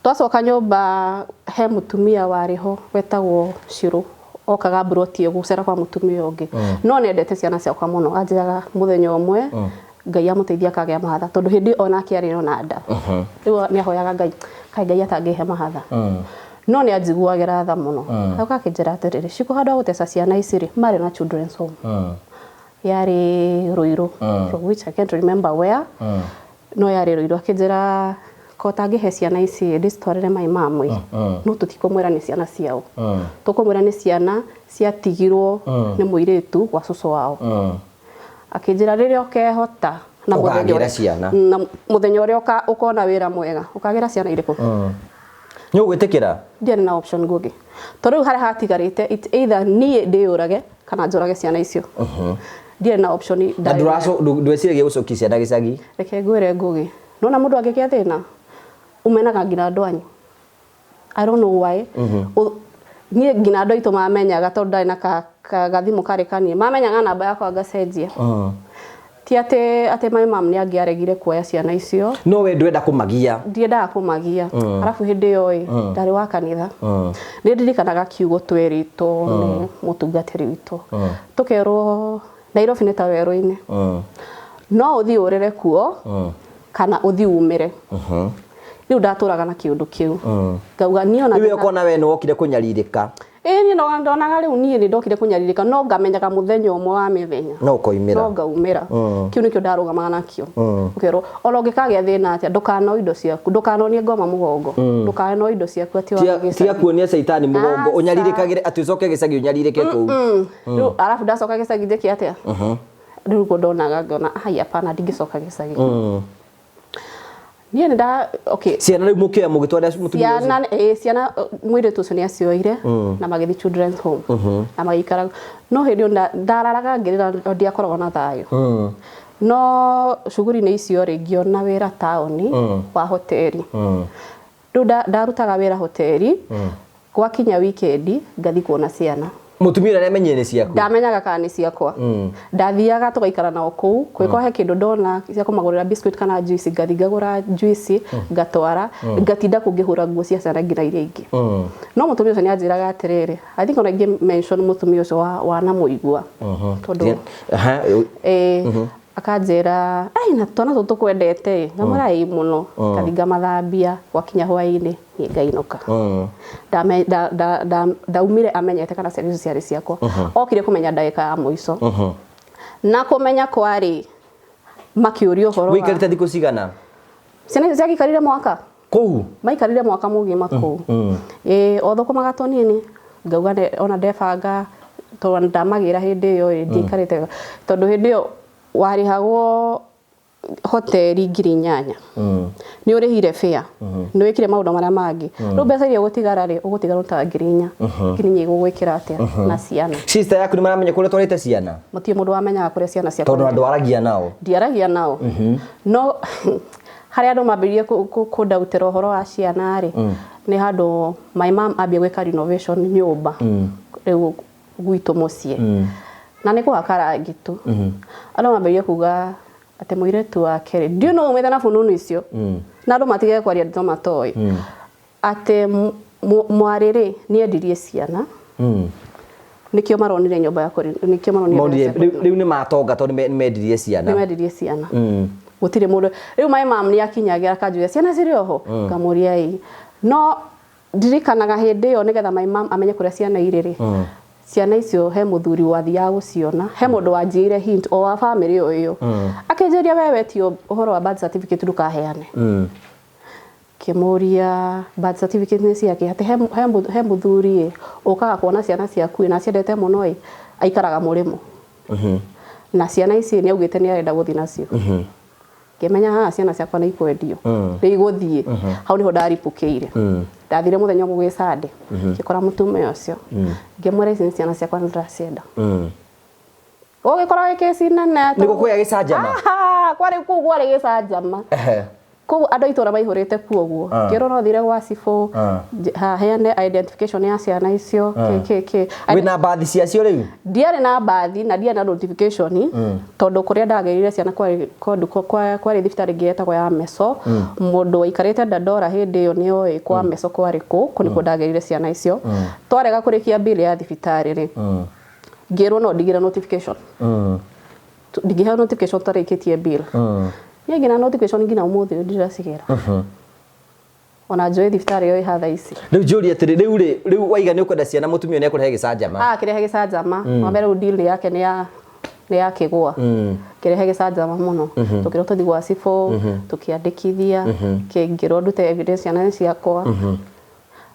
Twacoka nyũmba he mũtumia warĩ ho wetagwo Shiro, okaga mburoti ĩyo gũcera kwa mũtumia ũngĩ, no nĩendete ciana ciakwa mũno. Anjĩraga mũthenya ũmwe Ngai amũteithia akagĩa mahatha, tondũ hĩndĩ ĩyo onake arĩ ona nda. Rĩu nĩ ahoyaga Ngai, kaĩ Ngai atangĩhe mahatha, no nĩ anjiguagĩra tha mũno. Agoka akĩnjĩra atĩrĩrĩ, "Shiko, handũ ha gũteca ciana ici rĩ," marĩ na children's home yarĩ Ruiru, from which I can't remember where, no yarĩ Ruiru. Akĩnjĩra ko tangĩhe ciana ici ndĩcitwarĩre mai mamwe, no tũtikũmwĩra nĩ ciana ciao, tũkũmwĩra nĩ ciana ciatigirwo nĩ mũirĩtu wa cũcũ wao. Akĩnjĩra rĩrĩa ũkehota na mũthenya Ũkagĩra ciana. Na mũthenya ũrĩa ũkona wĩra mwega, ũkagĩra ciana irĩkũ? Nĩ ũgwĩtĩkĩra? Ndiarĩ na option ngũgĩ, tondũ rĩu harĩa hatigarĩte, it's either niĩ ndĩyũrage kana njũrage ciana icio. Ndiarĩ na option. Na ndweciragia gũcokia ciana gĩcagi? Reke ngwĩre ngũgĩ, nona mũndũ angĩgĩa thĩna umenaga nginya andũ anyu. I don't know why. Niĩ nginya andũ aitũ mamenyaga, tondũ ndarĩ na gathimũ karĩ kanini, mamenyaga namba yakwa ngacenjia. Ti atĩ my mom nĩ angĩaregire kuoya ciana icio. No we ndwenda kũmagia. Ndiendaga kũmagia. Arabu hĩndĩ ĩyo ĩ ndarĩ wa kanitha, nĩ ndirikanaga kiugo twerĩtwo nĩ mũtungatĩri witũ, tũkerwo Nairobi nĩ ta werũ-inĩ, no ũthiĩ ũrĩre kuo kana ũthiĩ umĩre. Rĩu ndatũraga na kĩũndũ kĩu, ngauga niĩ ona Rĩu we ũkona we nĩ wokire kũnyarirĩka. Ĩĩ, niĩ no ndonaga rĩu niĩ nĩ ndokire kũnyarirĩka, no ngamenyaga mũthenya ũmwe wa mĩthenya No ũkoimĩra. No ngaumĩra. Kĩu nĩkĩo ndarũgamaga nakĩo. Ũkerwo ona ũngĩkagĩa thĩna atĩa, ndũkanoe indo ciaku, ndũkanonie ngoma mũgongo, ndũkanoe indo ciaku atĩ Tia wathiĩ gĩcagi. Tia kuonia caitani mũgongo. Aca. Ũnyarirĩkagĩre atĩ ũcoke gĩcagi ũnyarirĩke kũu. Rĩu arabu ndacoka gĩcagi njĩke atĩa? Rĩu guo ndonaga, ngona ai, hapana, ndingĩcoka gĩcagi niĩ. Nĩ nda okay. Ciana rĩu mũkĩoya mũgĩtwara mũtumia ũcio? Ciana, ĩ, ciana, mũirĩtu ũcio nĩ acioire na magĩthiĩ children's home na magĩikara, no hĩndĩ ĩyo ndararaga ngĩrĩra, no ndiakoragwo na thayũ. No cuguri-inĩ icio rĩ, ngĩona wĩra taũni wa hoteri. Rĩu ndarutaga wĩra hoteri, gwakinya weekend ngathi kuona ciana. Mũtumia ũrĩa nĩamenyire nĩ ciaku? Ndamenyaga kana nĩ ciakwa. Ndathiaga tũgaikara nao kũu, kwĩko he kĩndũ ndona cia kũmagũrĩra biscuit kana juice, ngathi ngagũra juice ngatwara, ngatinda kũu ngĩhũra nguo cia ciana nginya iria ingĩ. No mũtumia ũcio nĩ anjĩraga atĩrĩrĩ, I think ona ingĩ mention mũtumia ũcio wa wanamũigua tondũ ĩĩ, akanjĩra, "Ai, na twana tũtũ tũkwendete." Ngamwĩra ĩĩ mũno. Ngathi ngamathambia, gwakinya hwaĩ-inĩ niĩ ngainũka. Ndaumire amenyete kana ciana icio ciarĩ ciakwa. Okire kũmenya ndagĩka ya mũico, na kũmenya kwarĩ makĩũria ũhoro wa Wĩikarĩte thikũ cigana? Ciana icio ciagĩikarire mwaka. Kũu? Maikarire mwaka mũgima kũu. Ĩĩ, o thũkũmaga tũnini, ngauga ona ndebanga, tondũ ndamagĩra hĩndĩ ĩyo ĩ ndiaikarĩte wega, tondũ hĩndĩ ĩyo warĩhagwo hoteri 8,000, nĩ ũrĩhire fare, nĩ wĩkire maũndũ marĩa mangĩ, rĩu mbeca iria ũgũtigara rĩ, ũgũtigara ta 4,000. 4,000 igũgwĩkĩra atĩa na ciana? Sister yaku nĩ maramenya kũrĩa ũtwarĩte ciana? Mũtirĩ mũndũ wamenyaga kũrĩa ciana ciakwa. Tondũ andũ aragia nao? Ndiaragia nao, no harĩa andũ mambĩrĩrie kũndautĩra ũhoro wa ciana rĩ, nĩ handũ my mom ambia gwĩka renovation nyũmba rĩu gwitũ mũciĩ, na nĩ kũhaka rangi tu. Andũ mambĩrĩrie kuga atĩ mũirĩtu wake rĩ, ndiũ no umĩte na bununu icio, na andũ matige kwaria ndeto matoĩ, atĩ mwarĩ rĩ nĩ endirie ciana. Nĩkĩo maronire nyũmba ya kũrĩ, nĩkĩo maronire Monire mbeca cia rĩu rĩu nĩ matonga tondũ nĩ mendirie ciana. Nĩ mendirie ciana. Gũtirĩ mũndũ rĩu, my mom nĩ akinyagia akanjũria ciana cirĩ oho, ngamũria ĩ. No ndirikanaga hĩndĩ ĩyo, nĩgetha my mom amenye kũrĩa ciana irĩ rĩ, ciana icio he mũthuri wathiaga gũciona, he mũndũ wanjĩire hint o wa family o ĩyo, akĩnjĩria, "We wetio ũhoro wa birth certificate ndũkaheane." Kĩmũria, birth certificate nĩ ciake? Atĩ he mũthuri ĩ ũkaga kuona ciana ciaku ĩ, na ciendete mũno ĩ, aikaraga mũrĩmo, na ciana ici nĩ augĩte nĩ arenda gũthiĩ nacio. Ngĩmenya haha ciana ciakwa nĩ ikwendio, nĩ igũthiĩ. Hau nĩho ndaripũkĩire. Ndathire mũthenya ũmwe gwĩ Sunday, ngĩkora mũtumia ũcio, ngĩmwĩra, "Ici nĩ ciana ciakwa, nĩ ndĩracienda." Ũgĩkorwo gĩ kĩci nene. Nĩ gũkũgĩa gĩcanjama. Aha, kwarĩ kũu, kwarĩ gĩcanjama. Kũu andũ a itũra maihũrĩte kuo ũguo. Ngĩrwo no thire gwa cibũ, heane identification ya ciana icio, kĩ kĩ kĩ. Wĩna mbathi ciacio rĩu? Ndiarĩ na mbathi na ndiarĩ na notification, tondũ kũrĩa ndagĩrire ciana kwarĩ kũndũ kwarĩ thibitarĩ ĩngĩ yetagwo ya Meso. Mũndũ waikarĩte Dandora hĩndĩ ĩyo nĩ oĩ kwa Meso kwarĩ kũ, kũ nĩkuo ndagĩrire ciana icio. Twarega kũrĩkia bill ya thibitarĩ rĩ, ngĩrwo no ndigĩre notification. Ndingĩheo notification tarĩkĩtie bill. Niĩ nginya notification nginya ũmũthĩ ũyũ ndiracigĩra, ona njũĩ thibitarĩ ĩyo ĩha thaa ici. Rĩu njũrie atĩrĩ, rĩu rĩ, rĩu waiga nĩ ũkwenda ciana, mũtumia nĩ ekũrehe gĩcanjama? Ah, kĩrehe gĩcanjama. Wambe rĩu deal yake nĩ ya kĩgũa, kĩrehe gĩcanjama mũno. Tũkĩrwo tũthiĩ gwa cibũ tũkĩandĩkithia, ngĩrwo ndute evidence ciana nĩ ciakwa.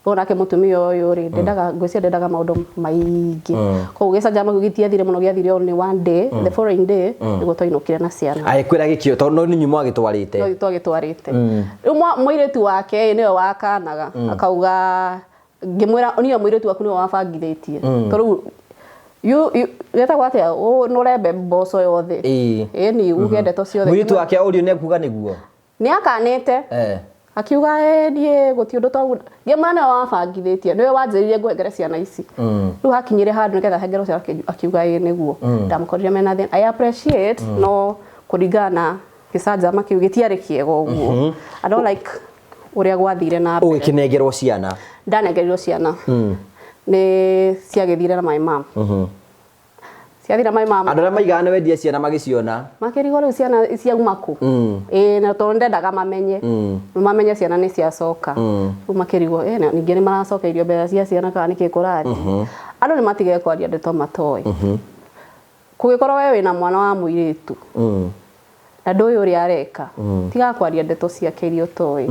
Rĩu nake mũtumia ũyũ rĩ, ndendaga, ngwĩciria ndendaga maũndũ maingĩ. Koguo gĩcanjama kĩu gĩtiathire mũno, gĩathire only one day. The following day nĩguo twainũkire na ciana. Agĩkwĩra gĩkĩo tondũ no nĩ mwagĩtwarĩte. No twagĩtwarĩte. Rĩu mũirĩtu wake nĩwe wakanaga, akauga, ngĩmwĩra niĩ mũirĩtu waku nĩwe wabangithĩtie, tondũ rĩu getagwo atĩa, nũrembe mboco yothe. Ĩni uge ndeto ciothe. Mũirĩtu wake orio nĩ ekuga nĩguo. Nĩ akanĩte. Akiuga, "Ĩ, niĩ gũtirĩ ũndũ twagu." Ngĩmwĩra nĩwe wabangithĩtie, nĩwe wanjĩrĩire ngũhengere ciana ici. Rĩu hakinyire handũ nĩgetha hengerwo ciana, akiuga ĩ nĩguo ndamũkorire mena thĩna. I appreciate, no kũringana na gĩcanjama kĩu gĩtiarĩ kĩega ũguo. I don't like ũrĩa gwathire na mbere. Ũgĩkĩnengerwo ciana? Ndanengerirwo ciana, nĩ ciagĩthire na my mom, ciathire my mom. Andũ arĩa maigaga nĩ wendia ciana magĩciona. Makĩrigwo rĩu ciana ciauma kũ. Ĩĩ, na tondũ ndendaga mamenye, mamenye ciana nĩ ciacoka. Rĩu makĩrigwo, ĩ na ningĩ nĩ maracokeirio mbeca cia ciana kana nĩkĩ kũrathiĩ. Andũ nĩ matige kwaria ndeto matoĩ. Kũgĩkorwo we wĩna mwana wa mũirĩtu na ndũĩ ũrĩa areka, tiga kwaria ndeto ciake iria ũtoĩ.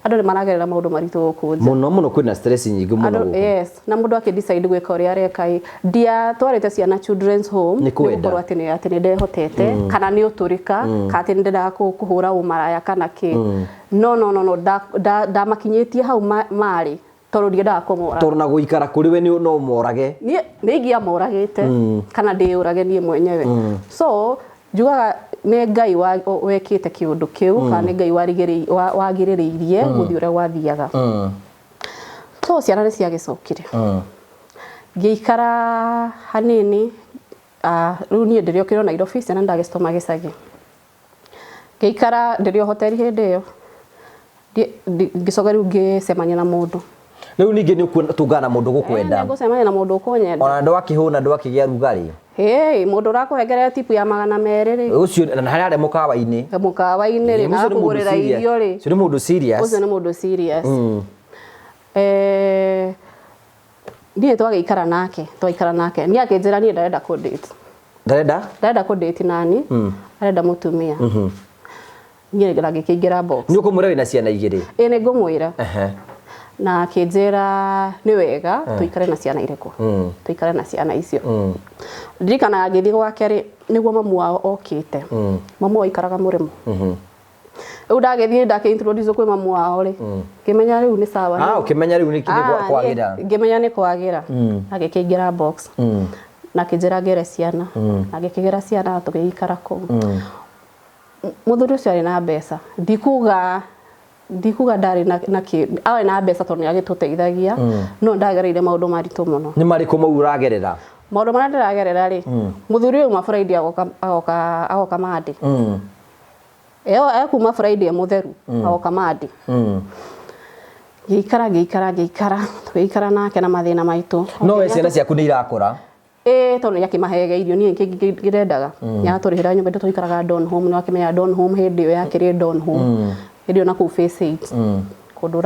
Andũ nĩ maragerera maũndũ maritũ gũkũ nja. Mũno mũno, kwĩna stress nyingĩ mũno Andũ, gũkũ. Yes, na mũndũ akĩ decide gwĩka ũrĩa areka ĩ, ndiatwarĩte ciana children's home Nĩ kwenda. Gũkorwo atĩ nĩ ndehotete kana nĩ ũtũrĩka kana atĩ nĩ ndendaga kũhũra ũmaraya kana kĩ. No, no, no, no, ndamakinyĩtie hau marĩ tondũ ndiendaga kũmora. Tondũ na gũikara kũrĩ we nĩ no morage. Niĩ nĩ ingĩamoragĩte kana ndĩyũrage niĩ mwenyewe. So njugaga nĩ Ngai wekĩte kĩũndũ kĩu, kana nĩ Ngai wagirĩrĩirie gũthiĩ ũrĩa gwathiaga. So ciana nĩ ciagĩcokire. Ngĩikara hanini. Rĩu niĩ ndĩrĩokire Nairobi, ciana ndagĩcitũma gĩcagi. Ngĩikara ndĩrĩ o hoteli hĩndĩ ĩyo. Ngĩcoka rĩu ngĩcemania na mũndũ. Rĩu ningĩ nĩ ũtũngana na mũndũ gũkwenda. Nĩngũcemania na mũndũ ũkũnyenda. Ona ndwakĩhũna, ndwakĩgĩa rugarĩ. Hĩ, mũndũ ũrakũhengerera tipu ya 200 rĩ. Ũcio na harĩa arĩ mũkawa-inĩ. Mũkawa-inĩ rĩ, na Ũcio nĩ mũndũ akũgũrĩra serious. irio rĩ. Ũcio nĩ mũndũ serious. Ũcio nĩ mũndũ serious. Niĩ twagĩikara nake, twaikara nake, niĩ akĩnjĩra niĩ ndarenda kũ date. Ndarenda? Ndarenda kũ date nani, arenda mũtumia. Niĩ na ngĩkĩingĩra box. Nĩ ũkũmwĩra wĩna ciana igĩrĩ? Ĩ, nĩ ngũmwĩra. Na akĩnjĩra nĩ wega tũikare na ciana irĩkũ, tũikare na ciana icio. Ndirikanaga ngĩthiĩ gwake rĩ, nĩguo mamu wao okĩte. Mamu wao aikaraga mũrĩmo. Rĩu ndagĩthiĩ ndakĩ introduce kwĩ mamu wao rĩ, ngĩmenya rĩu nĩ sawa. Ah, ũkĩmenya rĩu nĩ Ah, kwagĩra. Ngĩmenya nĩ kwagĩra. Agĩkĩingĩra box na akĩnjĩra ngere ciana, na ngĩkĩgĩra ciana, tũgĩikara kũu. Mũthuri ũcio arĩ na mbeca, ndikuga ndarĩ na kĩ, arĩ na mbeca tondũ nĩ agĩtũteithagia, no ndagereire maũndũ maritũ mũno. Nĩ marĩkũ mau ũragerera? Maũndũ marĩa ndĩragerera rĩ, mũthuri ũyũ uma Friday agoka Monday. Ĩyo ekuma Friday mũtheru, agoka Monday. Ngĩikara, ngĩikara, ngĩikara, tũgĩikara nake na mathĩna maitũ. No we ciana ciaku nĩ irakũra. Ĩĩ, tondũ nĩ akĩmaheaga irio, niĩ kĩngĩ ngĩrendaga nĩ aratũrĩhĩra nyũmba ĩndo, tũikaraga Don Home. Nĩ wakĩmenya Don Home hĩndĩ ĩyo yakĩrĩ Don Home hĩndĩ ĩyo na kũu Phase 8, kũndũ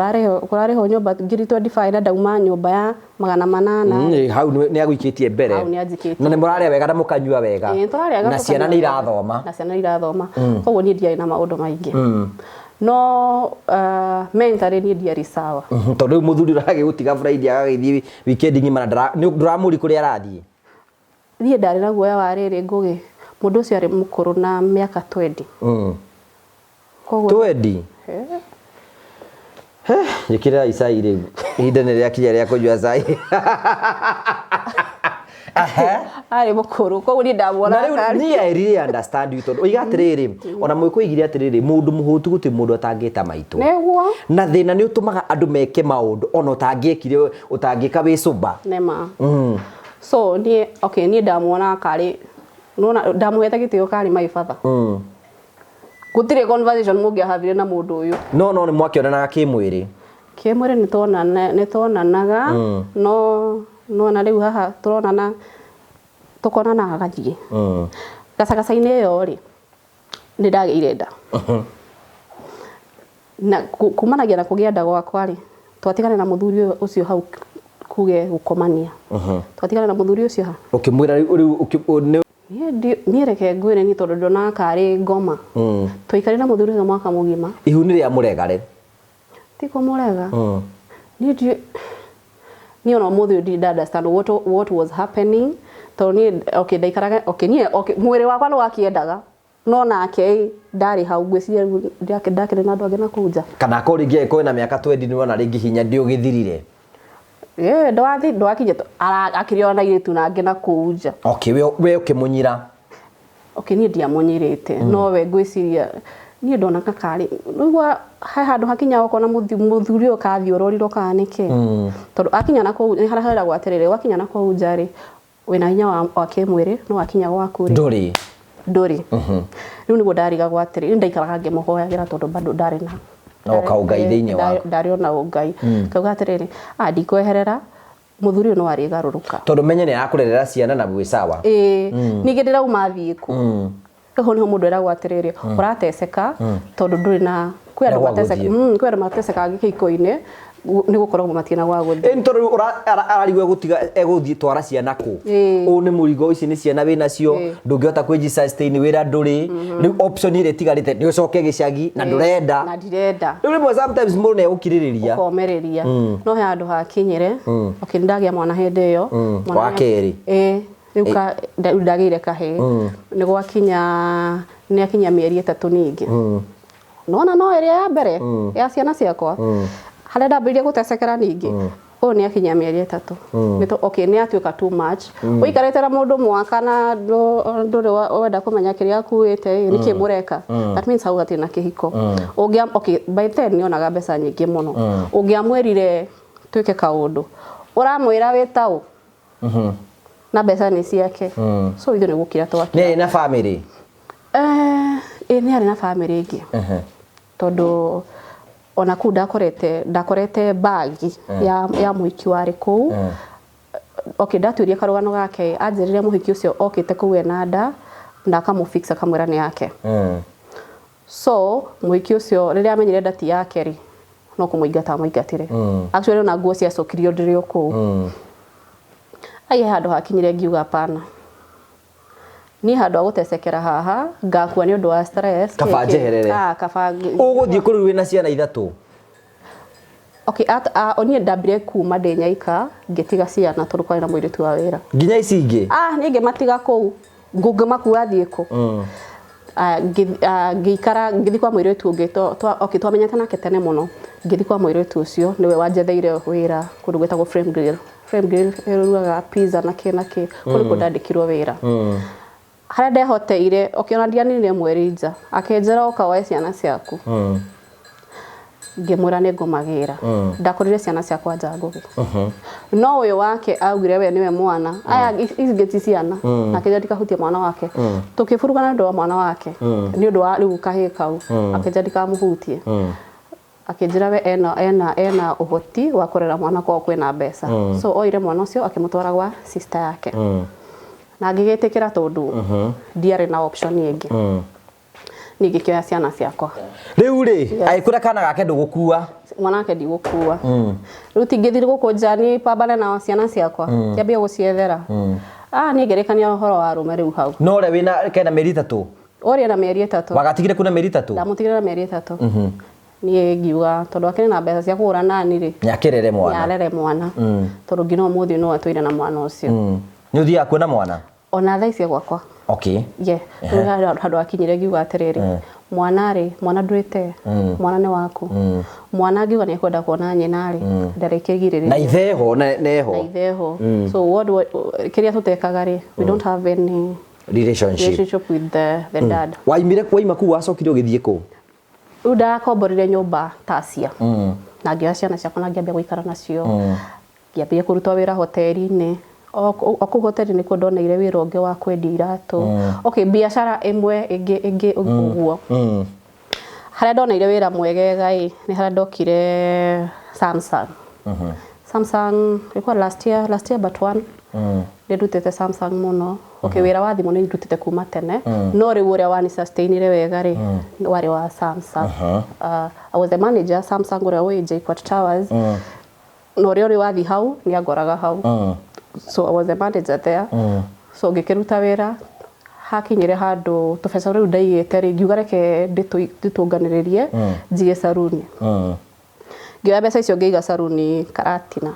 ũrarĩhwo nyũmba 25,000 na ndauma nyũmba ya 800. Hau nĩ agũikĩtie mbere. Hau nĩ anjikĩtie. Na nĩ mũrarĩa wega na mũkanyua wega. Ĩĩ, tũrarĩaga. Na ciana Tũkanyua nĩ wega. irathoma. Na ciana nĩ irathoma, koguo niĩ ndiarĩ na maũndũ maingĩ, no mentally niĩ ndiarĩ sawa. Tondũ rĩu mũthuri ũragĩgũtiga Friday agagĩthiĩ weekend ng'ima na ndũramũri kũrĩa arathiĩ. Niĩ ndarĩ na guoya wa rĩrĩ, Ngũgĩ, mũndũ ũcio arĩ mũkũrũ na mĩaka 20. Koguo 20. Njĩkĩrĩra icai rĩu, ihinda nĩ rĩakinya rĩa kũnyua cai. Ehe. Arĩ mũkũrũ, koguo niĩ Na ndamuonaga rĩu karĩ niĩ I really understand you, tondũ oiga atĩrĩrĩ, ona mũgĩkũyũ oigire atĩrĩrĩ, mũndũ mũhũtu gũtirĩ mũndũ atangĩta maitũ. Nĩguo. Na thĩna nĩ ũtũmaga andũ meke maũndũ ona ũtangĩekire, ũtangĩka wĩ sober. Nĩma. So niĩ, okay, niĩ ndamuonaga karĩ nona ndamũhete gĩtĩo karĩ my father. Gũtirĩ conversation mũngĩahavire na mũndũ ũyũ. No nĩ mwakĩonanaga kĩmwĩrĩ? Kĩmwĩrĩ nĩtuonanaga, no nona rĩu haha tũronana, tũkonana agathiĩ gacagaca-inĩ ĩyo rĩ, nĩ ndagĩire nda na kumanagia na kũgĩa nda gwakwa rĩ, twatigana na mũthuri ũyũ ũcio hau kuge gũkomania, twatigana na mũthuri ũcio ha. Ũkĩmwĩra rĩu nĩ Niĩ reke ngwĩre, niĩ tondũ ndonaga karĩ ngoma, twaikarire na mũthuri ũcio mwaka mũgima. Ihu nĩ rĩa mũregare? Ti kũmũrega. Niĩ niĩ ona ũmũthĩ ũyũ ndirĩ nda understand what was happening, tondũ niĩ, okay, ndaikaraga, okay, niĩ, okay, mwĩrĩ wakwa nĩ wakĩendaga, no nake ĩ, ndarĩ hau, ngwĩciria rĩu ndakĩrĩ na andũ angĩ na kũu nja. Kana akorwo rĩngĩ angĩkorwo ena mĩaka 20, nĩ wona rĩngĩ hinya ndĩũgĩthirire. Ĩ, ndwathi ndwakinya akĩrĩ ona airĩtu nangĩ na kũu nja. Okay, we ũkĩmũnyira? Okay, niĩ ndiamũnyirĩte, no we ngwĩciria niĩ ndonaga karĩ rĩu he handũ hakinya ũkona mũthuri ũyũ kathiũrũrirwo kana nĩkĩ, tondũ akinya na kũu nĩ harĩa heragwo atĩrĩrĩ, wakinya na kũu nja rĩ, wĩna hinya wa kĩmwĩrĩ, no wakinya gwaku rĩ, Ndũrĩ. Ndũrĩ. Rĩu nĩguo ndarigagwo atĩrĩ, ndaikaraga ngĩmũhoyagĩra tondũ bado ndarĩ na Na ũkaũngai thĩinĩ waku. Ndarĩ ona ũngai, kauga atĩrĩrĩ, ah, ndikweherera mũthuri ũyũ, no arĩgarũrũka. Tondũ menye nĩ arakũrerera ciana na gwĩ sawa. Ĩĩ, ningĩ ndĩrauma thiĩ kũ hau nĩho mũndũ eragwo atĩrĩrĩ, ũrateceka tondũ ndũrĩ na kwĩ andũ Na gwa mateceka gũthiĩ. Kwĩ andũ matecekaga gĩkĩiko-inĩ nĩ gũkorwo matirĩ na gwa gũthiĩ. Ĩ, tondũ rĩu ararigwo egũtiga egũthiĩ twara ciana kũ. Ũũ nĩ mũrigo, ici nĩ ciana wĩ nacio, ndũngĩhota kwĩji sustain, wĩra ndũrĩ. Rĩu option ĩrĩa ĩtigarĩte nĩ ũcoke gĩcagi na ndũrenda. Na ndirenda. Rĩu rĩmwe sometimes mũndũ nĩ egũkirĩrĩria. Ũkomĩrĩria, no he handũ hakinyire, okay, nĩndagĩa mwana hĩndĩ ĩyo. Mwana Wa kerĩ. Ĩĩ, rĩu rĩu ndagĩire kahĩĩ, nĩ gwakinya nĩ akinya mĩeri 3 ningĩ, nona no ĩrĩa ya mbere ya ciana ciakwa harĩa ndambĩrĩirie gũtecekera, ningĩ ũyũ nĩ akinya mĩeri 3. Okay, nĩ atuĩka too much, ũikarĩte na mũndũ mwaka na ndũrĩ wenda kũmenya kĩrĩa akuĩte ĩ, nĩkĩ mũreka? That means hau hatirĩ na kĩhiko. Ũngĩa, okay, by then nĩonaga mbeca nyingĩ mũno, ũngĩamwĩrire twĩke kaũndũ, ũramwĩra wĩ taũ na mbeca nĩ ciake, so ithuĩ nĩ gũkira twakira. Nĩ arĩ na family? Ĩ, nĩ arĩ na family ĩngĩ, tondũ ona kũu ndakorete bagi ya mũhiki warĩ kũu. Okay, ndatuĩria karũgano gake, anjĩrire mũhiki ũcio okĩte kũu ena nda na akamũfix, akamwĩra nĩ yake. So mũhiki ũcio rĩrĩa amenyire nda ti yake rĩ, no kũmũingata amũingatire. Actually, ona nguo ciacokirio ndĩrĩ o kũu. Ai, he handũ hakinyire ngiuga hapana, niĩ handũ ha gũtecekera haha ngakua nĩ ũndũ wa stress. Kaba kĩ- njeherere. Ah, kaba Ũgũthiĩ kũrĩ wĩna ciana ithatũ? Okay, niĩ ndambire kuma ndĩ nyaika, ngĩtiga ciana tondũ kwarĩ na mũirĩtu wa wĩra. Nginya ici ingĩ? Ah, niĩ ngĩmatiga kũu, ngũngĩmakua thiĩ kũ? Ah, ngĩikara, ngĩthiĩ kwa mũirĩtu ũngĩ, okay, twamenyete nake tene mũno. Ngĩthiĩ kwa mũirĩtu ũcio, nĩwe wanjetheire wĩra kũndũ gwĩtagwo Frame Grill. Frame Grill ĩrugaga pizza na kĩ na kĩ. Kũu nĩkuo ndandĩkirwo wĩra harĩa ndehoteire. Okay, ona ndianinire mweri nja, akĩnjĩra, "Ũka woe ciana ciaku." Ngĩmwĩra nĩ ngũmagĩra. Ndakorire ciana ciakwa nja, Ngũgĩ. No ũyũ wake augire we nĩwe mwana, aya ici ingĩ ti ciana, na akĩnjĩra ndikahutie mwana wake. Tũkĩburugana nĩ ũndũ wa mwana wake, nĩ ũndũ wa rĩu kahĩĩ kau, akĩnjĩra ndikamũhutie, akĩnjĩra we ena ũhoti wa kũrera mwana kwao kwĩna mbeca. So oire mwana ũcio akĩmũtwara gwa sister yake. Na ngĩgĩtĩkĩra tondũ ndiarĩ na option ĩngĩ. Niĩ ngĩkĩoya ciana ciakwa. Rĩu rĩ, agĩkwĩra kana gake ndũgũkua? Mwana wake ndigũkua. Rĩu tingĩthiĩ gũkũ nja niĩ pambane na ciana ciakwa, kĩambie gũciethera. Ah, niĩ ngĩrĩkania ũhoro wa arũme rĩu hau. No ũrĩa wĩna kena mĩeri 3? Ũrĩa na mĩeri 3. Wagatigire kuna mĩeri 3? Ndamũtigire na mĩeri 3. Niĩ ngiuga tondũ akĩrĩ na mbeca cia kũgũra nani rĩ, Nĩakĩrere mwana. Nĩarere mwana. Tondũ nginya ũmũthĩ no atũire na mwana ũcio. Nĩ ũthiaga kuona mwana? Ona thaa ici gwakwa. Yeah. Rĩu handũ akinyire ngiuga atĩrĩrĩ, mwana rĩ, mwana ndwĩte, mwana nĩ waku. Mwana ngiuga nĩ ekwenda kuona nyina rĩ, ndarĩkĩgirĩrĩria. Na itheho, neho. Na itheho. So what kĩrĩa tũtekaga rĩ, we don't have any relationship. Relationship with the dad. Waimire, waima kuu wacokire ũgĩthiĩ kũ? Rĩu ndakomborire nyũmba Tasia. Na ngĩoya ciana ciakwa na ngĩambia gũikara nacio. Ngĩambia kũruta wĩra hoteli-inĩ. O kũu hoteli-inĩ nĩkuo ndoneire wĩra ũngĩ wa kwendia iratũ. Okay, biacara ĩmwe ĩngĩ ĩngĩ ũguo. Harĩa ndoneire wĩra mwegega ĩ, nĩ harĩa ndokire Samsung. Samsung ilikuwa last year, last year but one. Nĩ ndutĩte Samsung mũno. Okay, wĩra wa thimũ nĩ ndutĩte kuma tene. No rĩu ũrĩa wani sustainire wega rĩ, warĩ wa Samsung. I was the manager Samsung ũrĩa wĩ JKUAT Towers. Na ũrĩa ũrĩ wathiĩ hau nĩ angoraga hau. So I was the manager there. So ngĩkĩruta wĩra, hakinyire handũ tũbeca rĩu ndaigĩte rĩ, ngiuga reke ndĩtũnganĩrĩrie njige saruni. Ngĩoya mbeca icio ngĩiga saruni Karatina.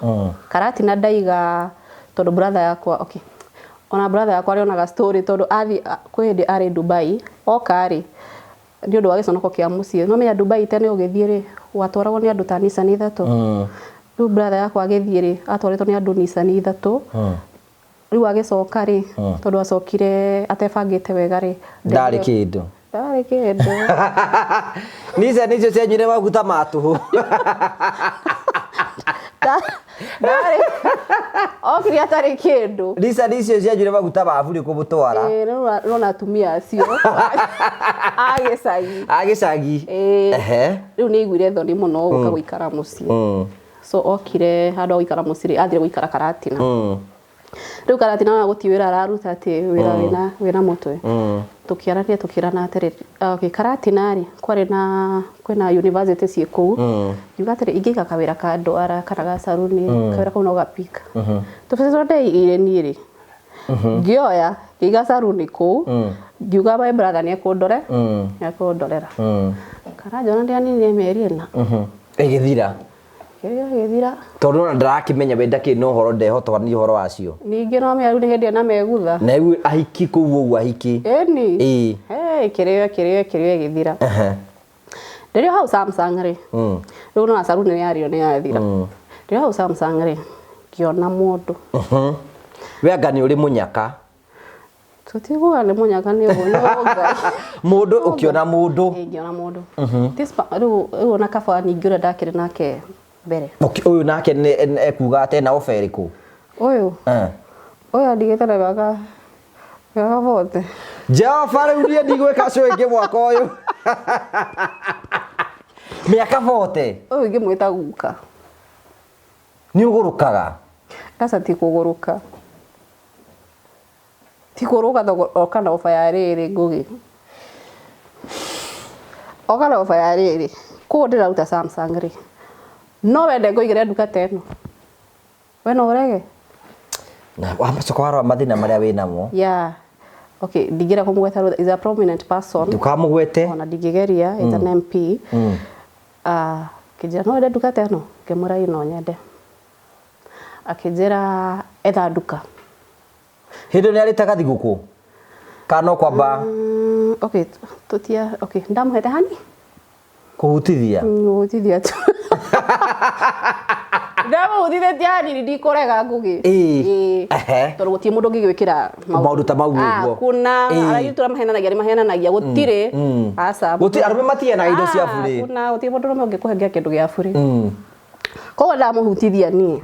Karatina ndaiga tondũ brother yakwa, okay, ona brother yakwa arĩonaga story tondũ athiĩ kwĩ hĩndĩ arĩ Dubai, oka rĩ, nĩ ũndũ wa gĩconoko kĩa mũciĩ. No menya Dubai tene ũgĩthiĩ rĩ, watwaragwo nĩ andũ ta Nissan 3. Rĩu brother yakwa agĩthiĩ rĩ, atwarĩtwo nĩ andũ Nissan 3. Rĩu agĩcoka rĩ, tondũ acokire atebangĩte wega rĩ, Ndarĩ kĩndũ. Ndarĩ kĩndũ. Nissan icio cianyuire maguta ma tũhũ. Ndarĩ. Okire atarĩ kĩndũ. Nissan icio cianyuire maguta ma buri kũmũtwara. Ĩĩ, rĩu ũrona atumia acio. A gĩcagi. A gĩcagi. Ĩĩ. Rĩu nĩ aiguire thoni mũno gũka gũikara mũciĩ. So okire handũ ha gũikara mũciĩ rĩ, athire gũikara Karatina. Rĩu Karatina ona gũtirĩ wĩra araruta atĩ wĩra wĩna mũtwe. Tũkĩaranĩria tũkĩrana atĩrĩrĩ, okay, Karatina rĩ, kwarĩ na kwĩna university ciĩ kũu. Ngiuga atĩrĩ, ingĩiga kawĩra ka ndwara kana ga saruni, kawĩra kau no gapika. Tũbeca tũrĩa ndeigĩire niĩ rĩ, ngĩoya, ngĩiga saruni kũu, ngiuga my brother nĩ ekũndore, nĩ ekũndorera. Kana njona ndĩaninire mĩeri 4. Ĩgĩthira. Kĩrĩa gĩthira. Tondũ ona ndarakĩmenya we ndakĩrĩ na ũhoro, ndehota nĩ ũhoro wacio. Ningĩ no menya rĩu nĩ hĩndĩ ĩna megutha. Na rĩu ahiki kũu ũguo ahiki. Ĩni. Ĩĩ. Hey, kĩrĩo, kĩrĩo, kĩrĩo gĩthira. Rĩrĩa hau Samsung rĩ. Rĩu no saruni nĩ yarĩo nĩ yathira. Rĩrĩa hau Samsung rĩ, ngĩona mũndũ. We anga nĩ ũrĩ mũnyaka? Tũtiguaga nĩ mũnyaka nĩ ũguo, nĩ Ngai. Mũndũ, ũkĩona mũndũ. Ĩĩ, ngĩona mũndũ. This rĩu, rĩu ona kaba ningĩ ũrĩa ndakĩrĩ nake mbere. Okay, ũyũ nake nĩ ekuga atĩ ena ofa ĩrĩkũ? Ũyũ? Ũyũ andigĩte na mĩaka bote. Jehova, rĩu niĩ ndigwĩka show ĩngĩ mwaka ũyũ. Mĩaka bote? Ũyũ ingĩmwĩta guka. Nĩ ũgũrũkaga? Aca, ti kũgũrũka. Ti kũgũrũka tondũ oka na ofa ya rĩrĩ Ngũgĩ. Oka na ofa ya rĩrĩ. Kũu ndĩraruta Samsung rĩ. No wende ngũigĩre nduka ta ĩno? We no ũrege? Na wamacoka warora mathĩna marĩa wĩnamo. Yeah. Okay, ndingĩenda kũmũgweta rĩu, is a prominent person. Ndũkamũgwete. Ona ndingĩgeria, is an MP. Akĩnjĩra no wende nduka ta ĩno? Ngĩmwĩra ĩ no nyende. Akĩnjĩra etha nduka. Hĩndĩ ĩyo nĩ arĩte gathigũkũ? Kana no kwamba? Okay, tũtia, okay, ndamũhete hani? Kũhutithia? Kũhutithia tu. Ndamũhutithĩtie hanini, ndikũrega Ngũgĩ. Ĩĩ. Ĩĩ. Ehe. Tondũ gũtirĩ mũndũ ũngĩgwĩkĩra maũndũ ta mau ũguo. Kuna, Ĩĩ. arĩa tũrĩa mahenanagia nĩ mahenanagia, gũtirĩ. Aca. Gũtirĩ, arũme matiheanaga indo cia bure. Kuna, gũtirĩ mũndũ ũrũme ũngĩkũhengera kĩndũ gĩa bure. Koguo ndamũhutithia niĩ.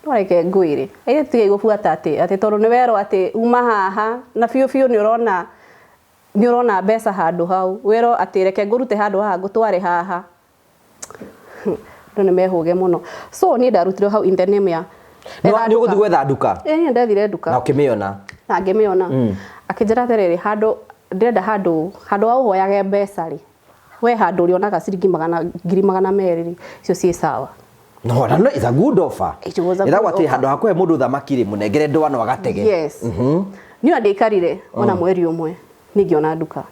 No reke ngwĩre. Airĩtu tigai gũbuata atĩ tondũ nĩ werwo atĩ uma haha na biũ biũ nĩ ũrona mbeca handũ hau. Werwo atĩ reke ngũrute handũ haha ngũtware haha. Andũ nĩ mehũge mũno. So niĩ ndarutirwo hau in the name ya Nĩ ũgũthiĩ gwetha nduka? Ĩĩ, niĩ ndethire nduka. Na ũkĩmĩona? Na ngĩmĩona. Akĩnjĩra atĩrĩrĩ, handũ ndĩrenda handũ handũ wa ũhoyage mbeca rĩ, we handũ ũrĩonaga ciringi magana 200,000 rĩ, icio ciĩ sawa. No, na no, it's a good offer. It was a Ĩragwo good atĩ offer. handũ ha kũhe mũndũ thamaki rĩ, mũnengere ndwano agatege. Yes. Niĩ ndaikarire ona mweri ũmwe niĩ ngĩona nduka.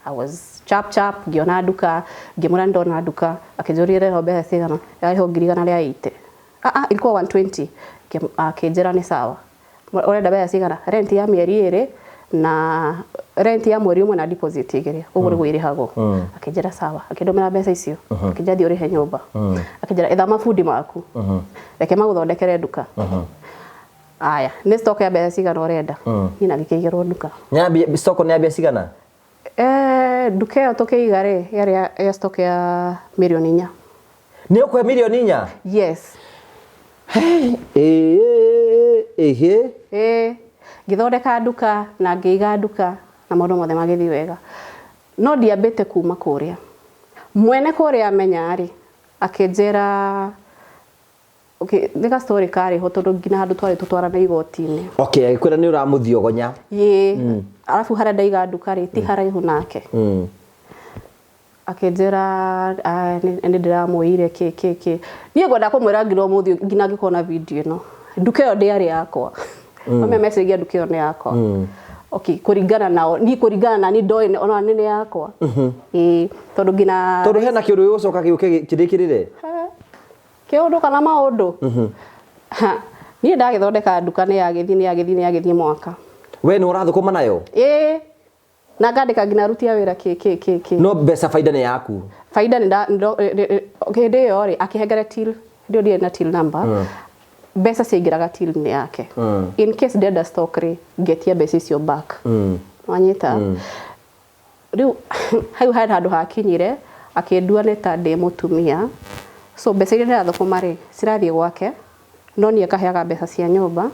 I was chap chap, ngĩona nduka, ngĩmwĩra nĩ ndona nduka, akĩnjũria ĩrĩho mbeca cigana, yarĩho 180,000. Ah ah, ilikuwa 120. Akĩnjĩra nĩ sawa. Ũrenda mbeca cigana? Rent ya mĩeri 2 na rent ya mweri ũmwe na deposit 2, ũguo nĩguo ĩrĩhagwo. Akĩnjĩra sawa, akĩndũmĩra mbeca icio, akĩnjĩra thiĩ ũrĩhe nyũmba. Akĩnjĩra etha mabundi maku, reke magũthondekere nduka. Aya, nĩ stock ya mbeca cigana ũrenda? Niĩ na ngĩkĩigĩrwo nduka. Nyambia stock nĩ ya mbia cigana? Nduka ĩyo tũkĩiga rĩ, yarĩ ya stock ya 4 mirioni. Nĩ ũkũhe 4 mirioni? Yes. Ĩĩ, ĩhĩ. Ĩĩ, ngĩthondeka nduka na ngĩiga nduka na maũndũ mothe magĩthiĩ wega. No ndiambĩte kuma kũrĩa. Mwene kũrĩa amenya rĩ, akĩnjĩra, okay, nĩ ga story karĩ ho tondũ nginya handũ twarĩ tũtwarane igoti-inĩ. Okay, agĩkwĩra nĩ ũramũthiogonya. Ĩĩ, arabu harĩa ndaiga nduka rĩ, ti haraihu nake. Akĩnjĩra nĩ ndĩramũire kĩ kĩ kĩ. Niĩ ngwenda kũmwĩra nginya ũmũthĩ, nginya angĩkorwo na video ĩno, nduka ĩyo ndĩarĩ yakwa. Mamwe meciragia nduka ĩyo nĩ yakwa. Okay, kũringana nao, niĩ kũringana na niĩ ndoĩ ona nĩ yakwa. Ĩĩ, tondũ nginya Tondũ hena kĩũndũ gĩgũcoka gĩũke kĩrĩkĩrĩre. Kĩũndũ kana maũndũ. Ha, niĩ ndagĩthondeka nduka nĩ yagĩthiĩ nĩ yagĩthiĩ nĩ yagĩthiĩ mwaka. We nĩ ũrathũkũma nayo? Ĩĩ, na ngandĩka nginya aruti a wĩra kĩ kĩ kĩ kĩ. No mbeca baida nĩ yaku? Baida nĩ hĩndĩ ĩyo rĩ, akĩhengere till, hĩndĩ ĩyo ndiarĩ na till number. Mbeca ciaingĩraga till-inĩ yake. In case ndenda stock rĩ, ngetia mbeca icio back. Wanyita? Rĩu hau harĩ handũ hakinyire akĩndua nĩ ta ndĩ mũtumia, so mbeca iria ndĩrathũkũma rĩ, cirathiĩ gwake, no niĩ akaheaga mbeca cia nyũmba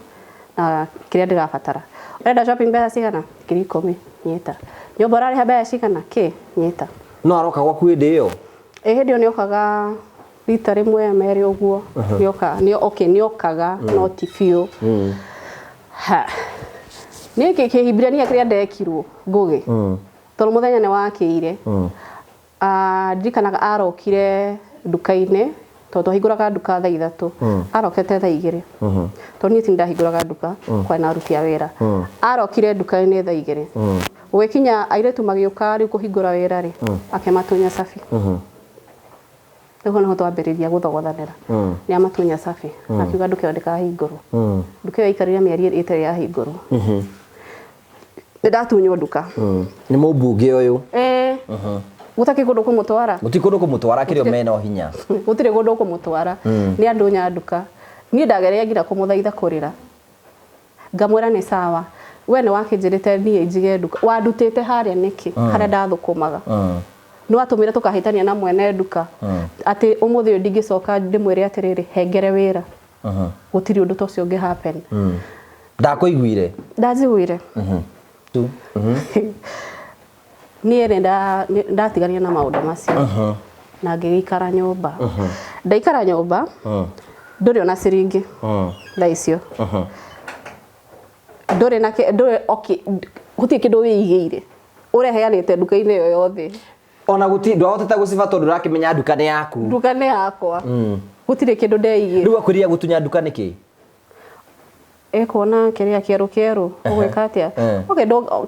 na kĩrĩa ndĩrabatara. Ũrenda shopping mbeca cigana? 10,000, nyita. Nyũmba ũrarĩha mbeca cigana? Kĩ, nyita. No aroka gwaku hĩndĩ ĩyo? Ĩ, hĩndĩ ĩyo nĩokaga rita rĩmwe merĩ ũguo, nĩoka nĩ okay, nĩokaga no ti biũ. Ha, niĩ kĩhibirania kĩrĩa ndekirwo Ngũgĩ, tondũ mũthenya nĩ wakĩire, ndirikanaga arokire nduka-inĩ, tondũ twahingũraga nduka thaa 3, arokete thaa 2, tondũ niĩ ti ndahingũraga nduka, kwarĩ na aruti a wĩra. Arokire nduka-inĩ thaa 2, gũgĩkinya airĩtu magĩũka rĩu kũhingũra wĩra rĩ, akĩmatunya cabi. Rĩu ho nĩho twambĩrĩria gũthogothanĩra. Nĩ amatunya cabi, akiuga nduka ĩyo ndĩkahingũrwo. Nduka ĩyo yaikarire mĩeri 2 ĩtarĩ yahingũrwo. Nĩ ndatunywo nduka. Nĩ mũmbunge ũyũ? Ĩĩ. Gũtakĩ kũndũ kũmũtwara. Gũtirĩ kũndũ kũmũtwara, kĩrĩ o mena hinya. Gũtirĩ kũndũ kũmũtwara. Nĩ andunya nduka. Niĩ ndageria nginya kũmũthaitha kũrĩra. Ngamwĩra nĩ sawa. We nĩ wakĩnjĩrĩte niĩ njige nduka. Wandutĩte harĩa nĩkĩ? Harĩa ndathũkũmaga. Nĩ watũmire tũkahĩtania na mwene nduka. Atĩ ũmũthĩ ũyũ ndingĩcoka ndĩmwĩre atĩrĩrĩ, hengere wĩra. Gũtirĩ ũndũ ta ũcio ũngĩ happen. Ndakũiguire? Ndanjiguire. Niĩ nĩ ndatiganire na maũndũ macio. Na ngĩgĩikara nyũmba. Ndaikara nyũmba, ndũrĩ ona ciringi thaa icio. Ndũrĩ na ndũrĩ, okay, gũtirĩ kĩndũ wĩigĩire. Ũreheanĩte nduka-inĩ ĩyo yothe. Ona gũtirĩ ndwahotete gũciba tondũ ũrakĩmenya nduka nĩ yaku. Nduka nĩ yakwa. Gũtirĩ kĩndũ ndeigĩire. Rĩu akwĩrire gũtunya nduka nĩkĩ? Ekuona kĩrĩa kĩerũ kĩerũ, ũgwĩka atĩa? Okay, no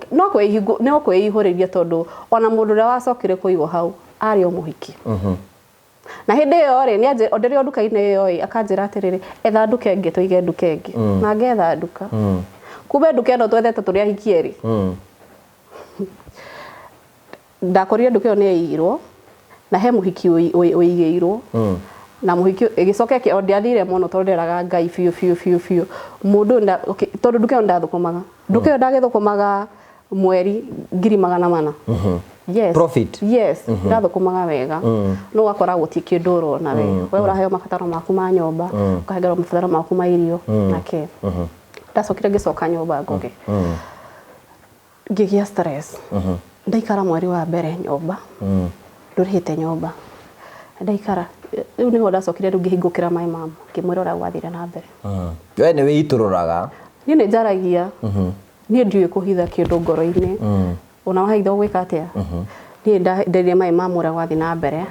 no kwĩihũrĩria tondũ ona mũndũ ũrĩa wacokire kũigwo hau arĩ o mũhiki. Na hĩndĩ ĩyo rĩ, nĩ ndĩrĩ o nduka-inĩ ĩyo ĩ, akanjĩra atĩrĩrĩ, etha nduka ĩngĩ tũige nduka ĩngĩ. Na ngetha nduka. Kumbe nduka ĩno twethete tũrĩ ahiki erĩ. Ndakorire nduka ĩyo nĩ yaiyirwo na he mũhiki ũigĩirwo. Na mũhiki ĩgĩcoka o ndiathire mũno tondũ nderaga Ngai biũ biũ biũ biũ. Mũndũ ũyũ okay, tondũ nduka ĩyo ndathũkũmaga. Nduka ĩyo ndagĩthũkũmaga mweri 400,000. Yes. Profit. Yes, ndathũkũmaga wega. No ũgakora gũtirĩ kĩndũ ũrona we. We ũraheo mabataro maku ma nyũmba, ũkahengerwo mabataro maku ma irio na kĩ. Ndacokire ngĩcoka nyũmba Ngũgĩ. Ngĩgĩa stress. Ndaikara mweri wa mbere nyũmba. Ndũrĩhĩte nyũmba. Ndaikara. Rĩu nĩho ndacokire rĩu ngĩhingũkĩra my mom, ngĩmwĩra ũrĩa gwathire na mbere. We nĩ wĩitũrũraga? Niĩ nĩ njaragia. Niĩ ndiũĩ kũhitha kĩndũ ngoro-inĩ. Ona wahitha ũgwĩka atĩa? Niĩ nderire my mom ũrĩa gwathiĩ na mbere.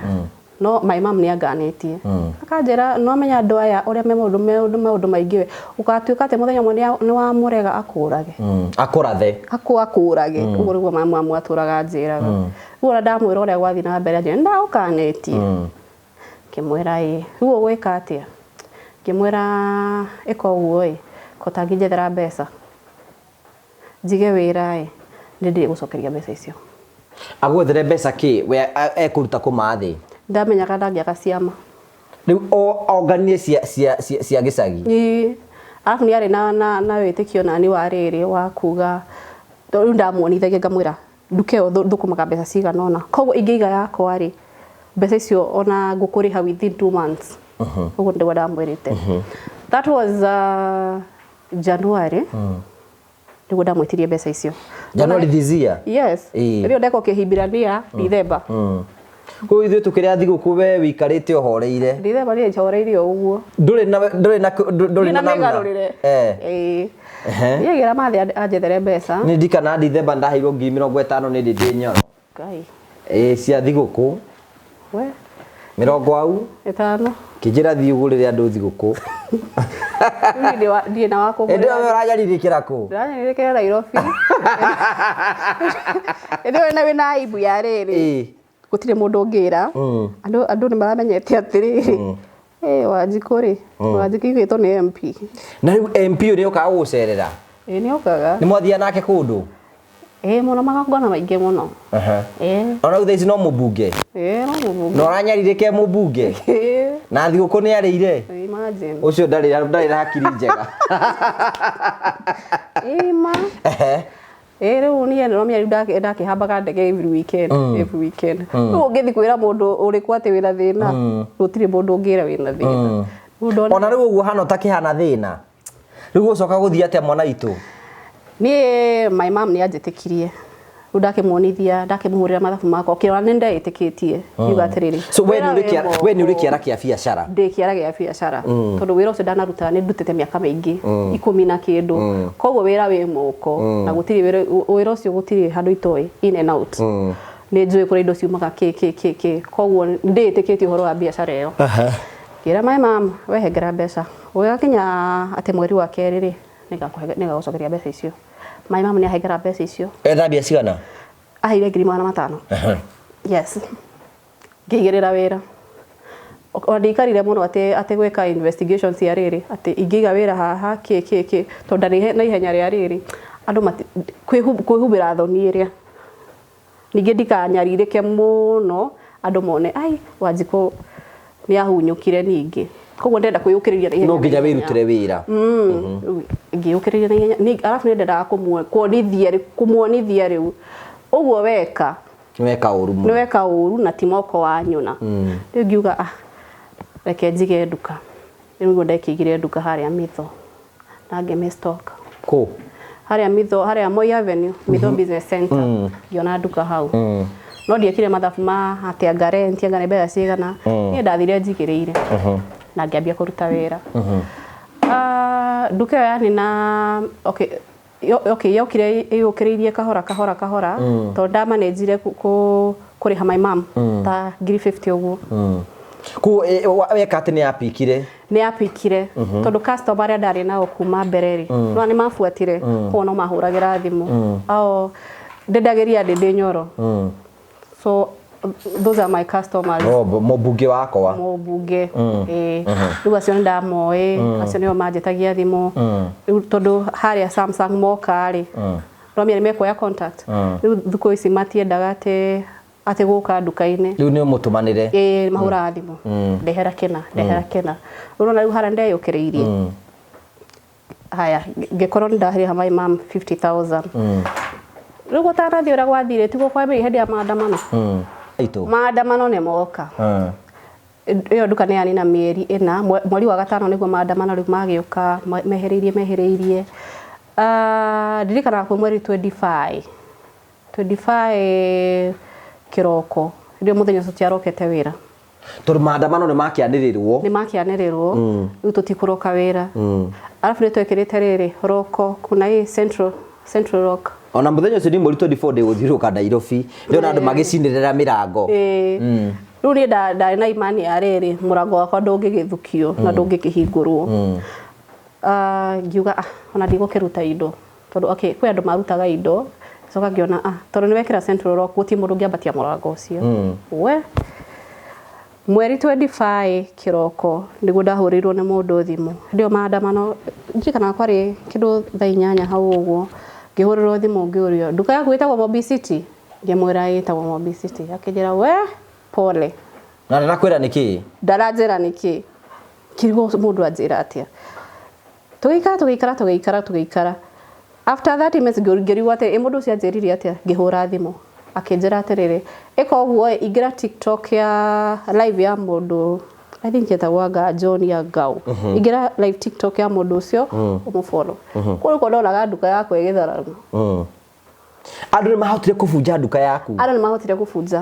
No my mom nĩ anganĩtie. Akanjĩra no menya andũ aya ũrĩa me maũndũ maingĩ we. Ũgatuĩka atĩ mũthenya ũmwe nĩ wamũrega akũrage. Akũrathe. Akũrage. Ũguo nĩguo my mom atũraga anjĩraga. Rĩu ona ndamwĩra ũrĩa gwathiĩ na mbere anjĩra nĩ ndagũkanĩtie. Ngĩmwĩra ĩĩ. Rĩu ũgwĩka atĩa? Ngĩmwĩra ĩka ũguo ĩ, ko tangĩnjethera mbeca. Njige wĩra ĩ, nĩ ndĩgũcokeria mbeca icio. Agwethere mbeca kĩ? We ekũruta kũ mathĩ? Ndamenyaga ndangĩaga ciama. Rĩu onganie cia gĩcagi. Ĩĩ. Arabu nĩ arĩ na wĩtĩkio nani wa rĩrĩ wa kuga, rĩu ndamuonithagia ngamwĩra nduka ĩyo thũkũmaga mbeca cigana ũna. Koguo ingĩiga yakwa rĩ, mbeca icio ona ngũkũrĩha within 2 months. Ũguo nĩguo ndamwĩrĩte. That was January. Nĩguo ndamwĩtirie mbeca icio. January this year? Yes. Rĩu ndeka ũkĩhimbirania December. Kũu ithuĩ tũkĩrĩa thigũkũ we wĩikarĩte ũhoreire. December niĩ njoreire o ũguo. Ndũrĩ na Ndĩ na namna. mĩgarũrĩre. Ĩĩ. Niĩ ngĩra mathĩ anjethere mbeca. Nĩ ndikana December ndaheirwo ngiri mĩrongo ĩtano nĩ ndĩ nyoro. Ngai. Ĩĩ cia thigũkũ. We. Mĩrongo au. Ĩtano. Kĩnjĩra thiĩ ũgũrĩre andũ thigũkũ. Ndirĩ na wa kũgũrĩra. Ĩndĩ we ũranyarirĩkĩra kũ? Ndĩranyarirĩkĩra Nairobi. Ĩndĩ we wĩna aibu ya rĩrĩ. Gũtirĩ mũndũ ũngĩra. Andũ nĩ maramenyete atĩrĩrĩ. Wanjikũ rĩ, Wanjikũ igĩtwo nĩ MP. Na rĩu MP ũyũ nĩ okaga gũgũcerera? Ĩĩ nĩ okaga. Nĩ mwathiaga nake kũndũ? Ĩĩ mũno, magongona maingĩ mũno. Ĩĩ. Ona rĩu thaa ici no mũmbunge? Ĩĩ no mũmbunge. Na ũranyarirĩke mũmbunge? Ĩĩ. Na thigũkũ nĩ arĩire? Imagine. Ũcio ndarĩ na hakiri njega. Ĩĩ ma. Ĩĩ rĩu niĩ nĩromia rĩu ndakĩhambaga ndege every weekend, every weekend. Rĩu ũngĩthiĩ kwĩra mũndũ ũrĩkũ atĩ wĩna thĩna, gũtirĩ mũndũ ũngĩra wĩna thĩna. Ona rĩu ũguo hana ũtakĩhana thĩna. Rĩu ũcoka gũthiĩ atĩa mwana witũ? Niĩ my mom nĩ anjĩtĩkirie. Rĩu ndakĩmuonithia, ndakĩmũhũrĩra mathabu makwa, ũkĩrora nĩ ndeĩtĩkĩtie. Ngiuga atĩrĩrĩ, So we nĩ ũrĩ kĩara kĩa biacara? Ndĩ kĩara gĩa biacara. Tondũ wĩra ũcio ndanaruta nĩ ndutĩte mĩaka mĩingĩ, 10 na kĩndũ. Koguo wĩra wĩ moko, na gũtirĩ wĩra ũcio gũtirĩ handũ itoĩ, in and out. Nĩ njũĩ kũrĩa indo ciumaga kĩ kĩ kĩ kĩ. Koguo ndĩĩtĩkĩtie ũhoro wa biacara ĩyo. Ngĩra my mom, we hengera mbeca. Ũgĩgakinya atĩ mweri wa kerĩ rĩ, nĩngagũcokeria mbeca icio. My mom nĩ ahengera mbeca icio. Etha mbia cigana? Aheire ngiri magana matano. Yes. Ngĩigĩrĩra wĩra. Ona ndiikarire mũno atĩ gwĩka investigation cia rĩrĩ, atĩ ingĩiga wĩra haha kĩ kĩ kĩ, tondũ ndarĩ na ihenya rĩa rĩrĩ. Andũ kwĩhumbĩra thoni ĩrĩa. Ningĩ ndikanyarirĩke mũno andũ mone ai Wanjikũ nĩ ahunyũkire ningĩ. Koguo ndĩrenda kwĩyũkĩrĩria na ihenya. No nginya wĩrutĩre wĩra. Ngĩyũkĩrĩria na ihenya. Arabu nĩ ndendaga kũmuonithia rĩu. Ũguo weka. Nĩ weka ũru mũno. Nĩ weka ũru na ti moko wa nyona. Rĩu ngiuga reke njige nduka. Rĩu nĩguo ndekĩigire nduka harĩa Mitho. Na ngĩmĩ stock. Kũ? Harĩa Mitho, harĩa Moi Avenue, Mitho Business Center. Ngĩona nduka hau. No ndiekire mathabu ma atĩ anga rent, anga nĩ mbeca cigana. Niĩ ndathire njigĩrĩire. Na ngĩambia kũruta wĩra. Nduka ĩyo yarĩ na okay, okay, yokire ĩyũkĩrĩirie kahora kahora kahora, tondũ ndamanĩnjire kũrĩha my mom ta ngiri 50 ũguo. Koguo weka atĩ nĩ yapikire? Nĩ yapikire, tondũ customer arĩa ndarĩ nao kuma mbere rĩ, no nĩ mabuatire, koguo no mahũragĩra thimũ. Ao ndendagĩria ndĩ nyoro. So those are my customers. Oh, mũmbunge wakwa. Mũmbunge. Rĩu acio nĩ ndamoĩ, acio nĩo manjĩtagia thimũ. Rĩu tondũ harĩa Samsung moka rĩ, Romia nĩ mekuoya contact. Rĩu thikũ ici matiendaga atĩ gũka nduka-inĩ. Rĩu nĩ ũmũtũmanĩre. Ĩĩ, mahũraga thimũ. Ndehera kĩna, ndehera kĩna. Ũrona rĩu harĩa ndeyũkĩrĩirie. Haya, ngĩkorwo nĩ ndarĩha my mom 50,000. Rĩu gũtanathiĩ ũrĩa gwathire, tiguo kwambĩrĩria hĩndĩ ya maandamano. Maandamano nĩ moka. Ĩyo nduka nĩ yanina mĩeri ĩna, mweri wa gatano nĩguo maandamano rĩu magĩũka, mehereirie. Ndirikanaga kwĩ mweri 25. 25 kĩroko. Rĩu mũthenya ũcio tiarokete wĩra. Tondũ maandamano nĩ makĩanĩrĩrwo. Nĩ makĩanĩrĩrwo, rĩu tũtikũroka wĩra. Arabu nĩ twekĩrĩte rĩrĩ roko kuna hii central rock. Ona mũthenya ũcio ni mweri 24 ndĩgũthiũrũrũka Nairobi, ndĩrona andũ magĩcinĩrĩra mĩrango. Ĩĩ, rĩu niĩ ndarĩ na imani ya rĩrĩ, mũrango wakwa ndũngĩgĩthukio na ndũngĩkĩhingũrwo. Ah, ngiuga, "Ah, ona ndigũkĩruta indo," tondũ okay, kwĩ andũ marutaga indo. Coka ngĩona, ah, tondũ nĩ wekĩra central lock, gũtirĩ mũndũ ũngĩambatia mũrango ũcio. We mweri 25 kĩroko nĩguo ndahũrĩirwo nĩ mũndũ thimũ. Hĩndĩ ĩyo maandamano, ndirikanaga kwarĩ kĩndũ thaa 8 hau ũguo, ngĩhũrĩrwo thimũ ngĩũrio, "Nduka yaku ĩtagwo Mobi City?" Ngĩmwĩra ĩtagwo Mobi City. Akĩnjĩra, "We pole." Na ndanakwĩra nĩkĩ? Ndaranjĩra nĩkĩ kĩrigwo mũndũ anjĩra atĩa. Tũgĩikara, tũgĩikara, tũgĩikara, tũgĩikara. After 30 minutes ngĩrigwo atĩ ĩ mũndũ ũcio anjĩrire atĩa. Ngĩhũra thimũ, akĩnjĩra atĩrĩrĩ, ĩka ũguo ĩ, ingĩra TikTok ya live ya mũndũ, I think etagwo anga John ya Ngau, ingĩra live TikTok ya mũndũ ũcio ũmũfollow kũu nĩkuo ndonaga nduka yakwa ĩgĩtharana. Andũ nĩ mahotire kũbunja nduka yaku? Andũ nĩ mahotire kũbunja,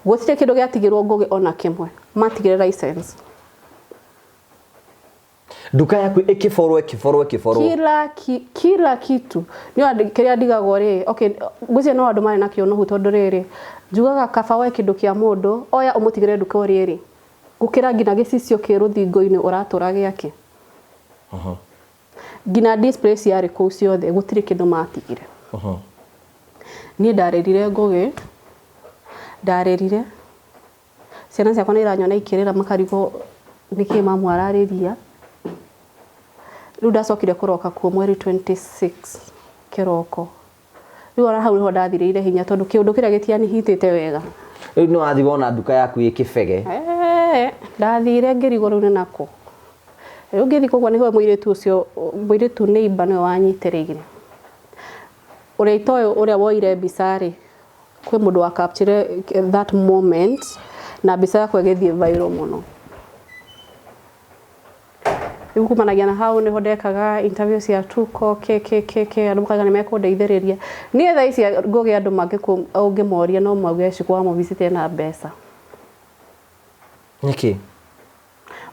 gũtirĩ kĩndũ gĩatigĩrwo Ngũgĩ ona kĩmwe, matigire license. Nduka yaku ĩkĩborwo, ĩkĩborwo, ĩkĩborwo? Kila kitu. Nĩ kĩrĩa ndigagwo rĩ, okay, ngwĩciria no andũ marĩ na kĩũnũhu, tondũ rĩrĩ, njugaga kaba woe kĩndũ kĩa mũndũ oya ũmũtigĩre nduka ũrĩa ĩrĩ, gũkĩra nginya gĩcicio kĩ rũthingo-inĩ ũratũra gĩake. Nginya display ciarĩ kũu ciothe, gũtirĩ kĩndũ matigire. Niĩ ndarĩrire Ngũgĩ, ndarĩrire, ciana ciakwa nĩ iranyona ikĩrĩra, makarigwo nĩkĩ mamu ararĩria. Rĩu ndacokire kũroka kuo mweri 26 kĩroko. Rĩu ona hau nĩho ndathirĩire hinya, tondũ kĩũndũ kĩrĩa gĩtianihitĩte wega. Rĩu nĩ wathiĩ wona nduka yaku ĩ kĩbege? Ndathire ngĩrigwo rĩu nĩ nakũ. Rĩu ngĩthiĩ koguo nĩho mũirĩtu ũcio, mũirĩtu neighbor, nĩwe wanyitĩrĩire. Ũrĩa itoĩ ũrĩa woire mbica rĩ, kwĩ mũndũ wa capture that moment na mbica yakwa ĩgĩthiĩ viral mũno. Rĩu kumanagia na hau nĩho ndekaga interview cia Tuko k k k k, andũ makauga nĩ mekũndeithĩrĩria. Niĩ thaa ici Ngũgĩ, andũ ũngĩmoria no mauge Shiko wa Mobi City ena mbeca. Nĩkĩ?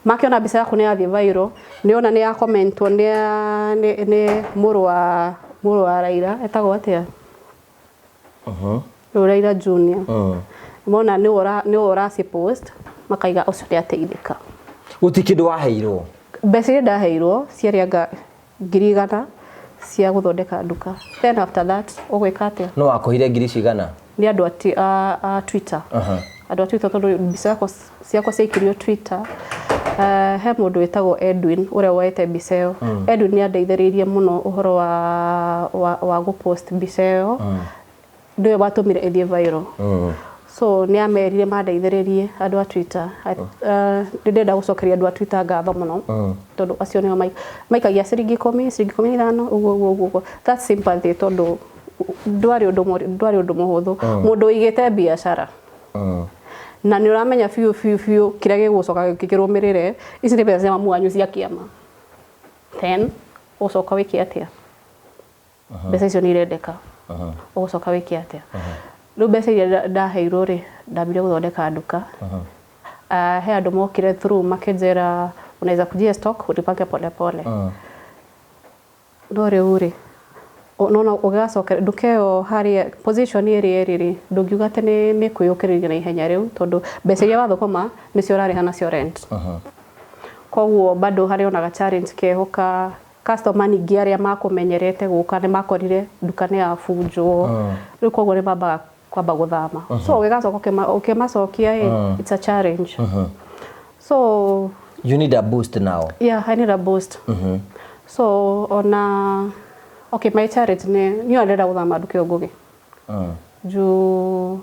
Makĩona mbica yaku nĩ yathiĩ viral, nĩ ona nĩ ya commentwo nĩ mũrũ wa Raila, etagwo atĩa? Rĩu Raila Junior. Mona nĩwe ũraci post, makaiga ũcio nĩ ateithĩka. Gũtirĩ kĩndũ waheirwo? Mbeca iria ndaheirwo ciarĩ anga 100,000 cia gũthondeka nduka. Then after that ũgwĩka atĩa? No wakũhire ngiri cigana? Nĩ andũ a Twitter. Andũ a Twitter, tondũ mbica ciakwa ciaikirio Twitter. He mũndũ wĩtagwo Edwin ũrĩa woete mbica ĩyo. Edwin nĩ andeithĩrĩirie mũno ũhoro wa gũpost mbica ĩyo, nĩwe watũmire ĩthiĩ viral. So nĩ amerire mandeithĩrĩrie andũ a Twitter. Nĩ ndĩrenda gũcokeria andũ a Twitter ngatho mũno, tondũ acio nĩo maikagia ciringi 10, ciringi 15, ũguo ũguo ũguo ũguo. That's sympathy, tondũ ndwarĩ ũndũ mũhũthũ mũndũ ũigĩte biacara na nĩ ũramenya biũ biũ biũ kĩrĩa gĩgũcoka gĩkĩrũmĩrĩre. Ici nĩ mbeca cia mamu wanyu cia kĩama, then ũgũcoka wĩke atĩa? Mbeca icio nĩ irendeka, ũgũcoka wĩke atĩa? Rĩu mbeca iria ndaheirwo rĩ, ndambire gũthondeka nduka. He andũ mokire through makĩnjĩra, "Unaweza kujia stock ulipange pole pole." No rĩu rĩ, nona ũgacokera nduka ĩyo harĩa position ĩrĩa ĩrĩ rĩ, ndũngiuga atĩ nĩ kwĩyũkĩrĩria na ihenya rĩu, tondũ mbeca iria wathũkũma nĩcio ũrarĩha nacio rent. Koguo bado harĩ ona ga challenge keho ka customer ningĩ arĩa makũmenyerete gũka nĩ makorire nduka nĩ yabunjwo. Rĩu koguo nĩ mambaga kwamba gũthama, so ũgĩgacoka ũkĩmacokia ĩ, it's a challenge. So You need a boost now. Yeah, I need a boost. So ona okay, my challenge nĩ niĩ ndĩrenda gũthama nduka ĩyo Ngũgĩ, juu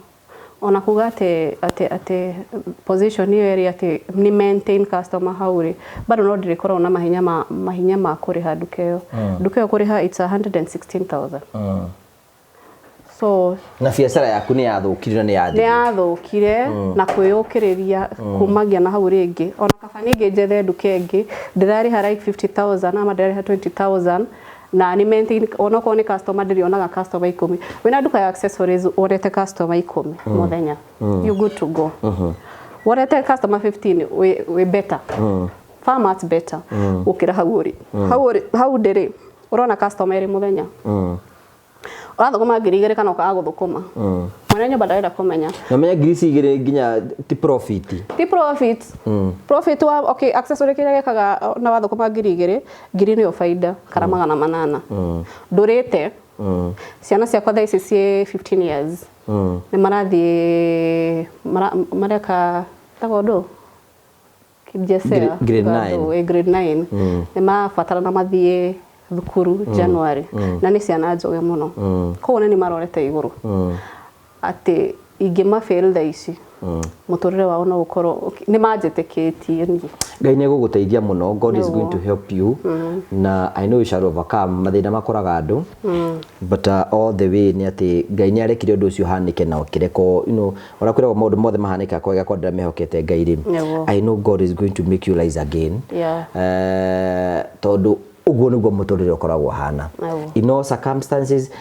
ona kuga atĩ position ĩyo ĩrĩ atĩ nĩ maintain customer hau rĩ, bado no ndĩrĩkoragwo na mahinya ma kũrĩha nduka ĩyo. Nduka ĩyo kũrĩha, it's 116,000. So Na biacara yaku nĩ yathũkire na nĩ nĩ yathirire. Yathũkire na kwĩyũkĩrĩria kumagia na hau rĩngĩ, ona kaba ningĩ njethe nduka ĩngĩ ndĩrarĩha like 50,000 ama ndĩrarĩha 20,000 na nĩ maintain, onokorwo nĩ customer ndĩrĩonaga customer 10. Wĩna nduka ya accessories wonete customer 10 mũthenya, you good to go. Wonete customer 15 wĩ better, far much better gũkĩra hau ũrĩ. Hau ũrĩ, hau ndĩrĩ ũrona customer ĩrĩ mũthenya, ũrathũkũma 2,000 kana ũkaga gũthũkũma, mwene nyũmba ndarenda kũmenya. Na menya 2,000 nginya ti profit. Ti profit. Profit wa, okay, accessory kĩrĩa gĩkaga na wathũkũma 2,000, 1,000 nĩyo baida kana 800. Ndũrĩte ciana ciakwa thaa ici ciĩ 15 years, nĩ marathiĩ mareka tagwo ndũ KJSEA. Grade 9. Grade 9, nĩ marabatarana mathiĩ thukuru January, na nĩ ciana njũgĩ mũno, koguo nĩ marorete igũrũ atĩ ingĩmafail thaa ici, mũtũrĩre wao no ũkorwo nĩ manjĩtĩkĩtie niĩ. Ngai nĩ egũgũteithia mũno. God is Nĩguo. going to help you, na I know you shall overcome. Mathĩna makoraga andũ, but all the way nĩ atĩ Ngai nĩ arekire ũndũ ũcio ũhanĩke na ũkĩrekwo, ũrĩa kwĩragwo maũndũ mothe mahanĩkaga kwega kwa andũ arĩa mehokete Ngai rĩ. Nĩguo. I know God is going to make you rise again. Tondũ ũguo nĩguo mũtũrĩre ũkoragwo ũhana. Nĩguo. In all circumstances,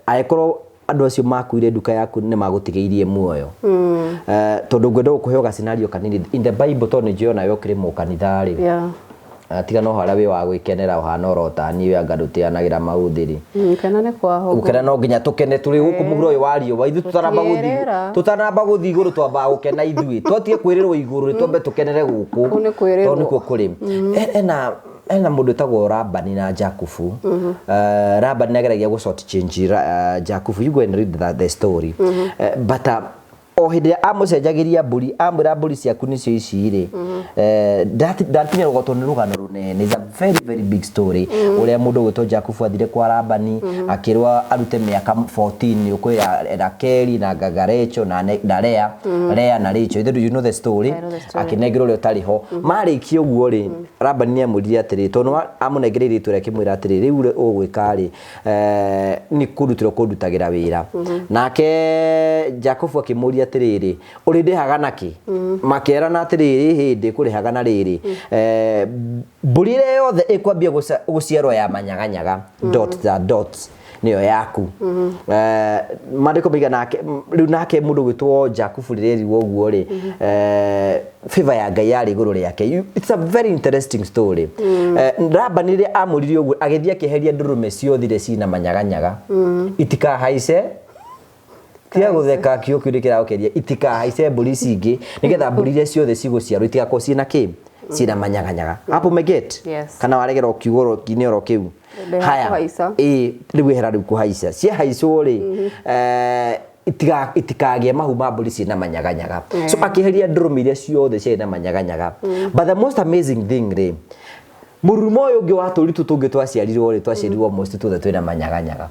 angĩkorwo andũ acio makuire nduka yaku nĩ magũtigĩirie muoyo, tondũ ngwenda gũkũhe ga scenario kanini in the Bible, tondũ nĩ njũĩ onawe ũkĩrĩ mũkanitha rĩ. Tiga no harĩa wĩ wa gwĩkenera ũhana oro tani we anga ndũteanagĩra maũthĩ rĩ. Kena nĩ kwaho. Gũkena no nginya tũkene tũrĩ gũkũ mũhuro ũyũ wa riũa. Ithuĩ tũtanamba gũthiĩ Gũtiĩrĩra. tũtanamba gũthiĩ igũrũ, twambaga gũkena ithuĩ. Twatige kwĩrĩrwo igũrũ rĩ, twambe tũkenere gũkũ. Kũu nĩ kwĩrĩrwo. Tondũ nĩkuo kũrĩ. Ena mũndũ wĩtagwo Labani na Jakubu. Labani nĩageragia gũ short change Jakubu. You go and read the story. But o hĩndĩ ĩrĩa amũcenjagĩria mbũri, amwĩra mbũri ciaku nĩcio ici rĩ, ndatinya rũgoto. Nĩ rũgano rũnene. It's a very very big story, ũrĩa mũndũ ũgwĩtwo Jakubu athire kwa Labani akĩrwo arute mĩaka 14 ũkwĩra Rakeli na Gagarecho na Lea, Lea na Rachel. Ithe, do you know the story? I know the story. Akĩnengerwo ũrĩa ũtarĩ ho. Marĩkia ũguo rĩ, Labani nĩ amwĩrire atĩrĩ, tondũ amũnengereire itua rĩa, akĩmwĩra atĩrĩ, rĩu ũrĩa ũgwĩka rĩ, nĩ kũndutĩra ũkũndutagĩra wĩra. Nake Jakubu akĩmũria atĩrĩrĩ, ũrĩndĩhaga nakĩ? Makĩerana atĩrĩrĩ, hĩndĩ kũrĩhaga na rĩrĩ, mbũri ĩrĩa yothe ĩkwambia gũciarwo ya manyaganyaga dot the dot nĩyo yaku. Maandĩko maiga nake rĩu nake mũndũ gwĩtwo Jakubu rĩrĩa erirwo ũguo rĩ, favor ya Ngai yarĩ igũrũ rĩake. It's a very interesting story. Labani rĩrĩa amũririe ũguo, agĩthiĩ akĩeheria ndũrũme ciothire cina manyaganyaga itikahaice. Tiga gũtheka, kiugo kĩu nĩ kĩragũkeria. Itikahaice mbũri ici ingĩ, nĩgetha mbũri iria ciothe cigũciarwo itigakorwo ciĩna kĩ, ciĩna manyaganyaga. Hapo umeget? Yes. Kana waregera kiugo kinĩ oro kĩu? Ndĩha Haya. kũhaica. Ĩĩ, rĩu ehera rĩu kũhaica, ciahaicwo rĩ, itikagĩe mahu ma mbũri ciĩna manyaganyaga. So akĩeheria ndũrũme iria ciothe ciarĩ na manyaganyaga. But the most amazing thing rĩ, mũrumo ũyũ ũngĩ wa tũri tũtũ tũngĩ twaciarirwo rĩ, twaciarirwo almost tuothe twĩna manyaganyaga.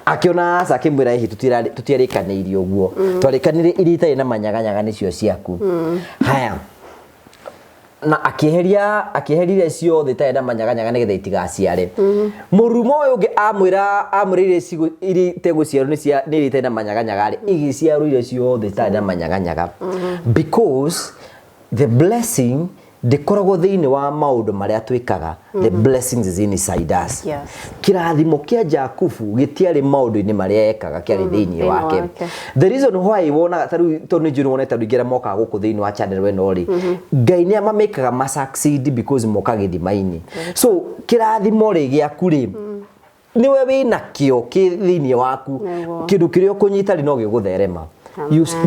Akĩona aca, akĩmwĩra, hihi tũtiarĩkanĩirie ũguo? Twarĩkanĩire iria itarĩ na manyaganyaga nĩcio ciaku. Haya, na akĩeheria ciothe itarĩ na manyaganyaga nĩgetha itigaciare. Mũrumo ũyũ ũngĩ amwĩra iria iria itegũciarwo nĩ cia nĩ iria itarĩ na manyaganyaga rĩ, igĩciarwo iria ciothe itarĩ na manyaganyaga, because the blessing ndĩkoragwo thĩinĩ wa maũndũ marĩa twĩkaga. The blessings is inside us. Kĩrathimo kĩa Jakubu gĩtiarĩ maũndũ-inĩ marĩa ekaga, kĩarĩ thĩinĩ thĩinĩ wake. Wake. The reason why wonaga ta rĩu, tondũ nĩ njũĩ wonete andũ aingĩ arĩa mokaga gũkũ thĩinĩ wa channel ĩno rĩ, Ngai nĩ amamĩkaga ma succeed because moka gĩthima-inĩ. So kĩrathimo rĩ gĩaku rĩ, nĩwe wĩnakĩo kĩ thĩinĩ waku. Kĩndũ kĩrĩa ũkũnyita rĩ, no gĩgũtherema.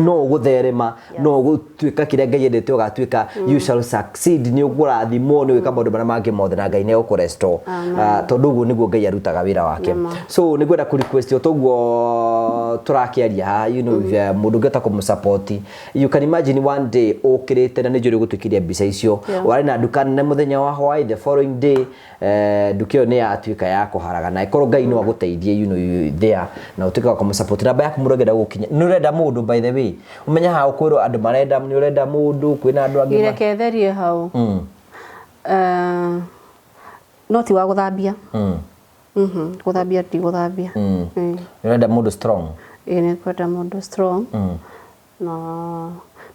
No ũgũtherema, no ũgũtuĩka kĩrĩa Ngai endete ũgatuĩka. You shall succeed, nĩ ũkũrathimwo, nĩ ũgwĩka maũndũ marĩa mangĩ mothe, na Ngai nĩ egũkũrestore. Ah, tondũ ũguo nĩguo Ngai arutaga wĩra wake. Nĩma. So nĩ ngwenda kũ request o toguo tũrakĩaria haha, if, mũndũ ũngĩhota kũmũsupport. You can imagine one day ũkĩrĩte, na nĩ njũĩ ũgũtwĩkĩria mbica icio, warĩ na nduka nene, mũthenya wa hwaĩ, the following day, nduka ĩyo nĩ yatuĩka ya kũharagana. Ĩkorwo Ngai no agũteithie, you there na ũtuĩke wa kũmũsupport. Namba yaku mũndũ angĩenda gũkinya, nĩ ũrenda mũndũ, by the way, ũmenye haha ũkwĩrwo andũ marenda, nĩ ũrenda mũndũ, kwĩna andũ angĩ Ireke therie hau. No ti wa gũthambia. Gũthambia ndigũthambia. Nĩ ũrenda mũndũ strong. Ĩĩ, nĩ kwenda mũndũ strong. Na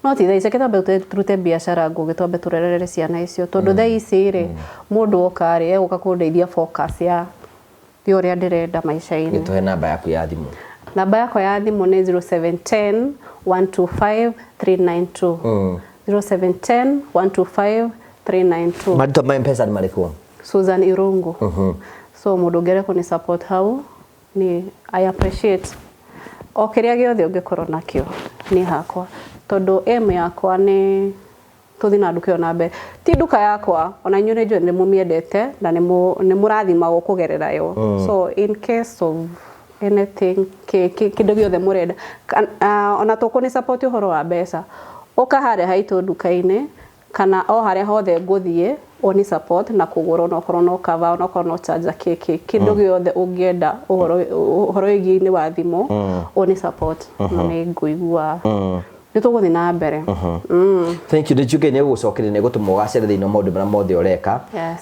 no ti thaa ici, reke twambe tũrute biacara ngũgĩ, twambe tũrerere ciana icio, tondũ thaa ici rĩ, mũndũ oka rĩ, egũka kũndeithia focus ya ũrĩa ndĩrenda maica-inĩ. Gĩtũhe namba yaku ya thimũ. Namba yakwa ya thimũ nĩ 0710 125 392. 0710 125 392. Marĩtwa ma Mpesa nĩ marĩkũ? Susan Irungu. So mũndũ ũngĩenda kũni support hau ni I appreciate o kĩrĩa gĩothe ũngĩkorwo nakĩo nĩ hakwa, tondũ aim yakwa nĩ tũthiĩ na nduka ĩyo na mbere. Ti nduka yakwa, ona inyuĩ nĩ njũĩ nĩ mũmĩendete na nĩ mũrathimagwo kũgerera yo. So in case of anything, kĩndũ gĩothe mũrenda, ona tũkũnĩ support ũhoro wa mbeca, ũka harĩa haitũ nduka-inĩ kana o harĩa hothe ngũthiĩ ũni support na kũgũra, onokorwo no cover, onokorwo no charger, kĩ kĩndũ gĩothe ũngĩenda ũhoro wĩgiĩ-inĩ wa thimũ, ũni support na nĩ ngũigua nĩ tũgũthiĩ na mbere. Thank you. Nĩ nĩ gũgũcokeria, nĩ gũtũma ũgacĩre thĩinĩ wa maũndũ marĩa mothe ũreka.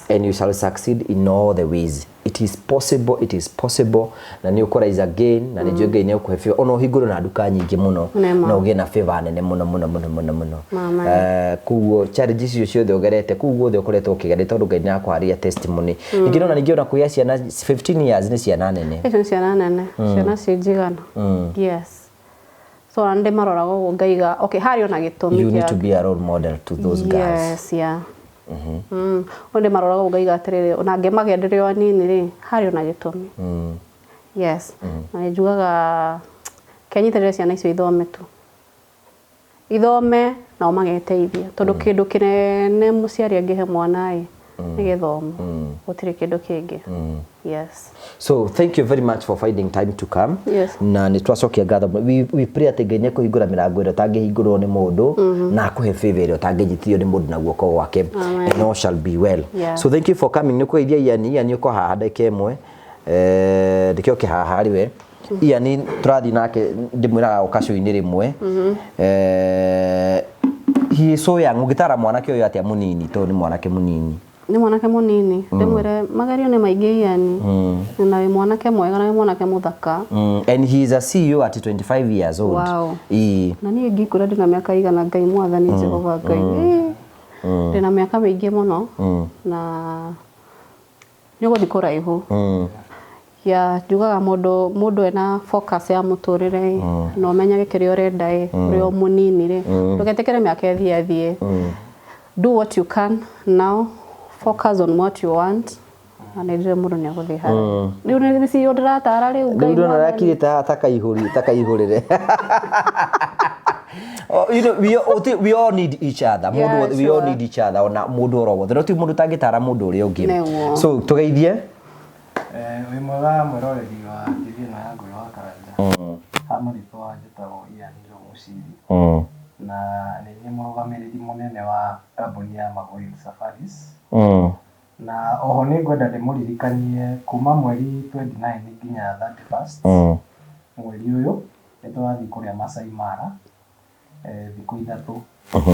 And you shall succeed in all the ways. It is possible, it is possible, na nĩ ũkũ rise again, na nĩ njũĩ Ngai nĩ ũkũhe favor, ona ũhingũre na nduka nyingĩ mũno. Nĩma. Na ũgĩe na favor nene mũno mũno mũno mũno mũno. Amen. Koguo challenge icio ciothe ũgerete kũu guothe ũkoretwo ũkĩgerera, tondũ Ngai nĩ akũharĩria testimony. Ningĩ nona ningĩ ona kũgĩa ciana 15 years nĩ ciana nene. Icio nĩ ciana nene, ciana ciĩ njigana. Yes, so ona ndĩmaroraga ũguo ngaiga okay, harĩ ona gĩtũmi. You need to be a role model to those girls. Yes, yeah. Ũyũ ndĩmaroraga ũguo ngaiga atĩrĩrĩ, ona ngĩmagĩa ndĩrĩ o anini rĩ, harĩ ona gĩtũmi. Yes, na nĩ njugaga kĩanyitĩrĩre ciana icio ithome tu, ithome nao mageteithia, tondũ kĩndũ kĩnene mũciari angĩhe mwana ĩ nĩ gĩthomo, gũtirĩ kĩndũ kĩngĩ. Yes. So thank you very much for finding time to come. Yes. Na nĩ twacokia ngatho. We pray atĩ Ngai nĩ ekũhingũra mĩrango ĩrĩa ũtangĩhingũrwo nĩ mũndũ, na akũhe favor ĩrĩa ũtangĩnyitithio nĩ mũndũ na guoko gwake. Amen. And all shall be well. So thank you for coming. Nĩ kũgeithia Ian. Ian, ũko haha ndagĩka ĩmwe. Ndĩkĩoke haha harĩ we. Ian tũrathiĩ nake, ndĩmwĩraga gũka show-inĩ rĩmwe. He is so young. Ũngĩtara mwanake ũyũ atĩa mũnini, tondũ nĩ mwanake mũnini? Nĩ mwanake mũnini, ndĩmwĩre magerio nĩ maingĩ, Ian, na wĩ mwanake mwega na wĩ mwanake mũthaka. And he is a CEO at 25 years old. Wow. Ii. Na niĩ ngĩkwĩra ndĩna mĩaka igana, Ngai mwathani Jehova Ngai. Ndĩna mĩaka mĩingĩ mũno na nĩ ũgũthiĩ kũraihu. Ya njugaga mũndũ ena focus ya mũtũrĩre ĩ, na ũmenyage kĩrĩa ũrenda ĩ ũrĩ o mũnini rĩ, ndũgetĩkĩre mĩaka ĩthiĩ athiĩ. Do what you can now, focus on what you want, na nĩ njũĩ mũndũ nĩ agũthiĩ harĩa rĩu. Nĩ CEO ndĩratara rĩu, Ngai Rĩu ndona mwathani. akirĩte ta kaihũri ta kaihũrĩre. Oh, we all need each other. Mũndũ wothe, we all need each other, ona mũndũ oro wothe. No ti mũndũ ũtangĩtara mũndũ ũrĩa ũngĩ. Nĩguo. So tũgeithie. Wĩ mwega mwĩroreri wa TV ĩno ya Ngũĩ wa Karanja. Ha marĩtwa njĩtagwo Ian Njogu Mũciri, na nĩ niĩ mũrũgamĩrĩri mũnene wa kambuni ya Magoil Safaris. Na oho nĩ ngwenda ndĩmũririkanie kuma mweri 29 nginya 31st mweri ũyũ nĩ tũrathiĩ kũrĩa Masai Mara, thikũ 3.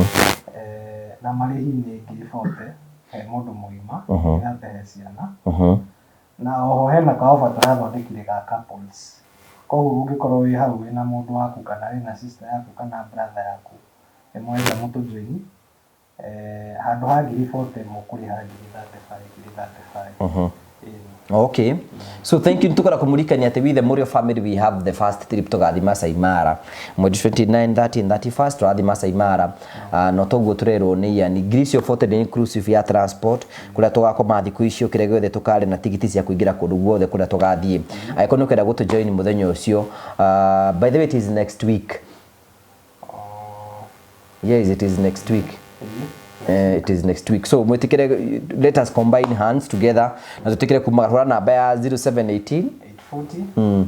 Na marĩhi nĩ 40,000 he mũndũ mũgima, 30 he ciana. Na oho hena kaoba tũrathondekire ga couples, koguo ũngĩkorwo wĩ hau wĩna mũndũ waku kana wĩna sister yaku kana brother yaku, nĩ mwenda mũtũjoin, handũ ha 40,000 mũkũrĩha 35,000, 35,000. Ĩni. Okay. So thank you, tukora kumurikania atĩ we the Morio family, we have the first trip tũgathiĩ Masai Mara mweri 29, 30 and 31st tũrathiĩ Masai Mara. No toguo tũrerwo nĩ Ian, ngiri icio 40 nĩ inclusive ya transport kũrĩa tũgakoma thikũ icio, kĩrĩa gĩothe tũkarĩa, na tigiti cia kũingĩra kũndũ guothe kũrĩa tũgathiĩ. Angĩkorwo nĩ ũkwenda gũtũ join mũthenya ũcio, by the way, it is next week. Yes, it is next week. It is next week, so mwitikire, let us combine hands together na tutikire kuma hura namba ya 0718 840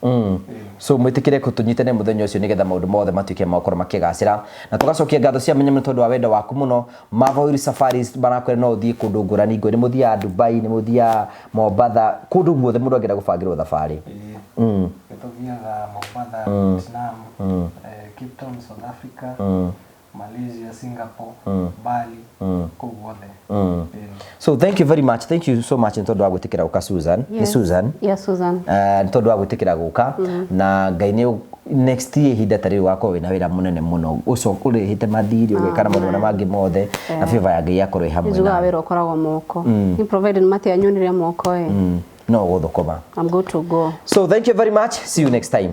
063. So mwitikire kutunyitane muthenya ucio nigetha maundu mothe matuike makorwo makigacira, na tugacokia ngatho cia mwanya muno tondu wa wendo waku muno. Mavoiri Safaris marakwĩra no ũthiĩ kũndũ ngũrani ngũrani, nĩ mũthiaga Dubai, nĩ mũthiaga Mombatha, kũndũ guothe mũndũ angĩenda gũbangĩrwo thabarĩ. Nĩ tũthiaga Mombatha, Vietnam, Cape Town, South Africa, Malaysia, Singapore, Bali, kũu guothe. Ĩĩ. So thank you very much, thank you so much nĩ tondũ wa gwĩtĩkĩra gũka, Susan. Nĩ Susan? Yeah, Susan. Nĩ tondũ wa gwĩtĩkĩra gũka, na Ngai nĩ next year ihinda ta rĩu wakorwo wĩna wĩra mũnene mũno, ũcoke ũrĩhĩte mathirĩ, ũgeka na maũndũ marĩa mangĩ mothe, na favor ya Ngai akorwo ĩ hamwe Njugaga nawe. wĩra ũkoragwo moko. Ni provided matianyonire moko ĩ. No gũthũkũma. I'm good to go. So thank you very much, see you next time.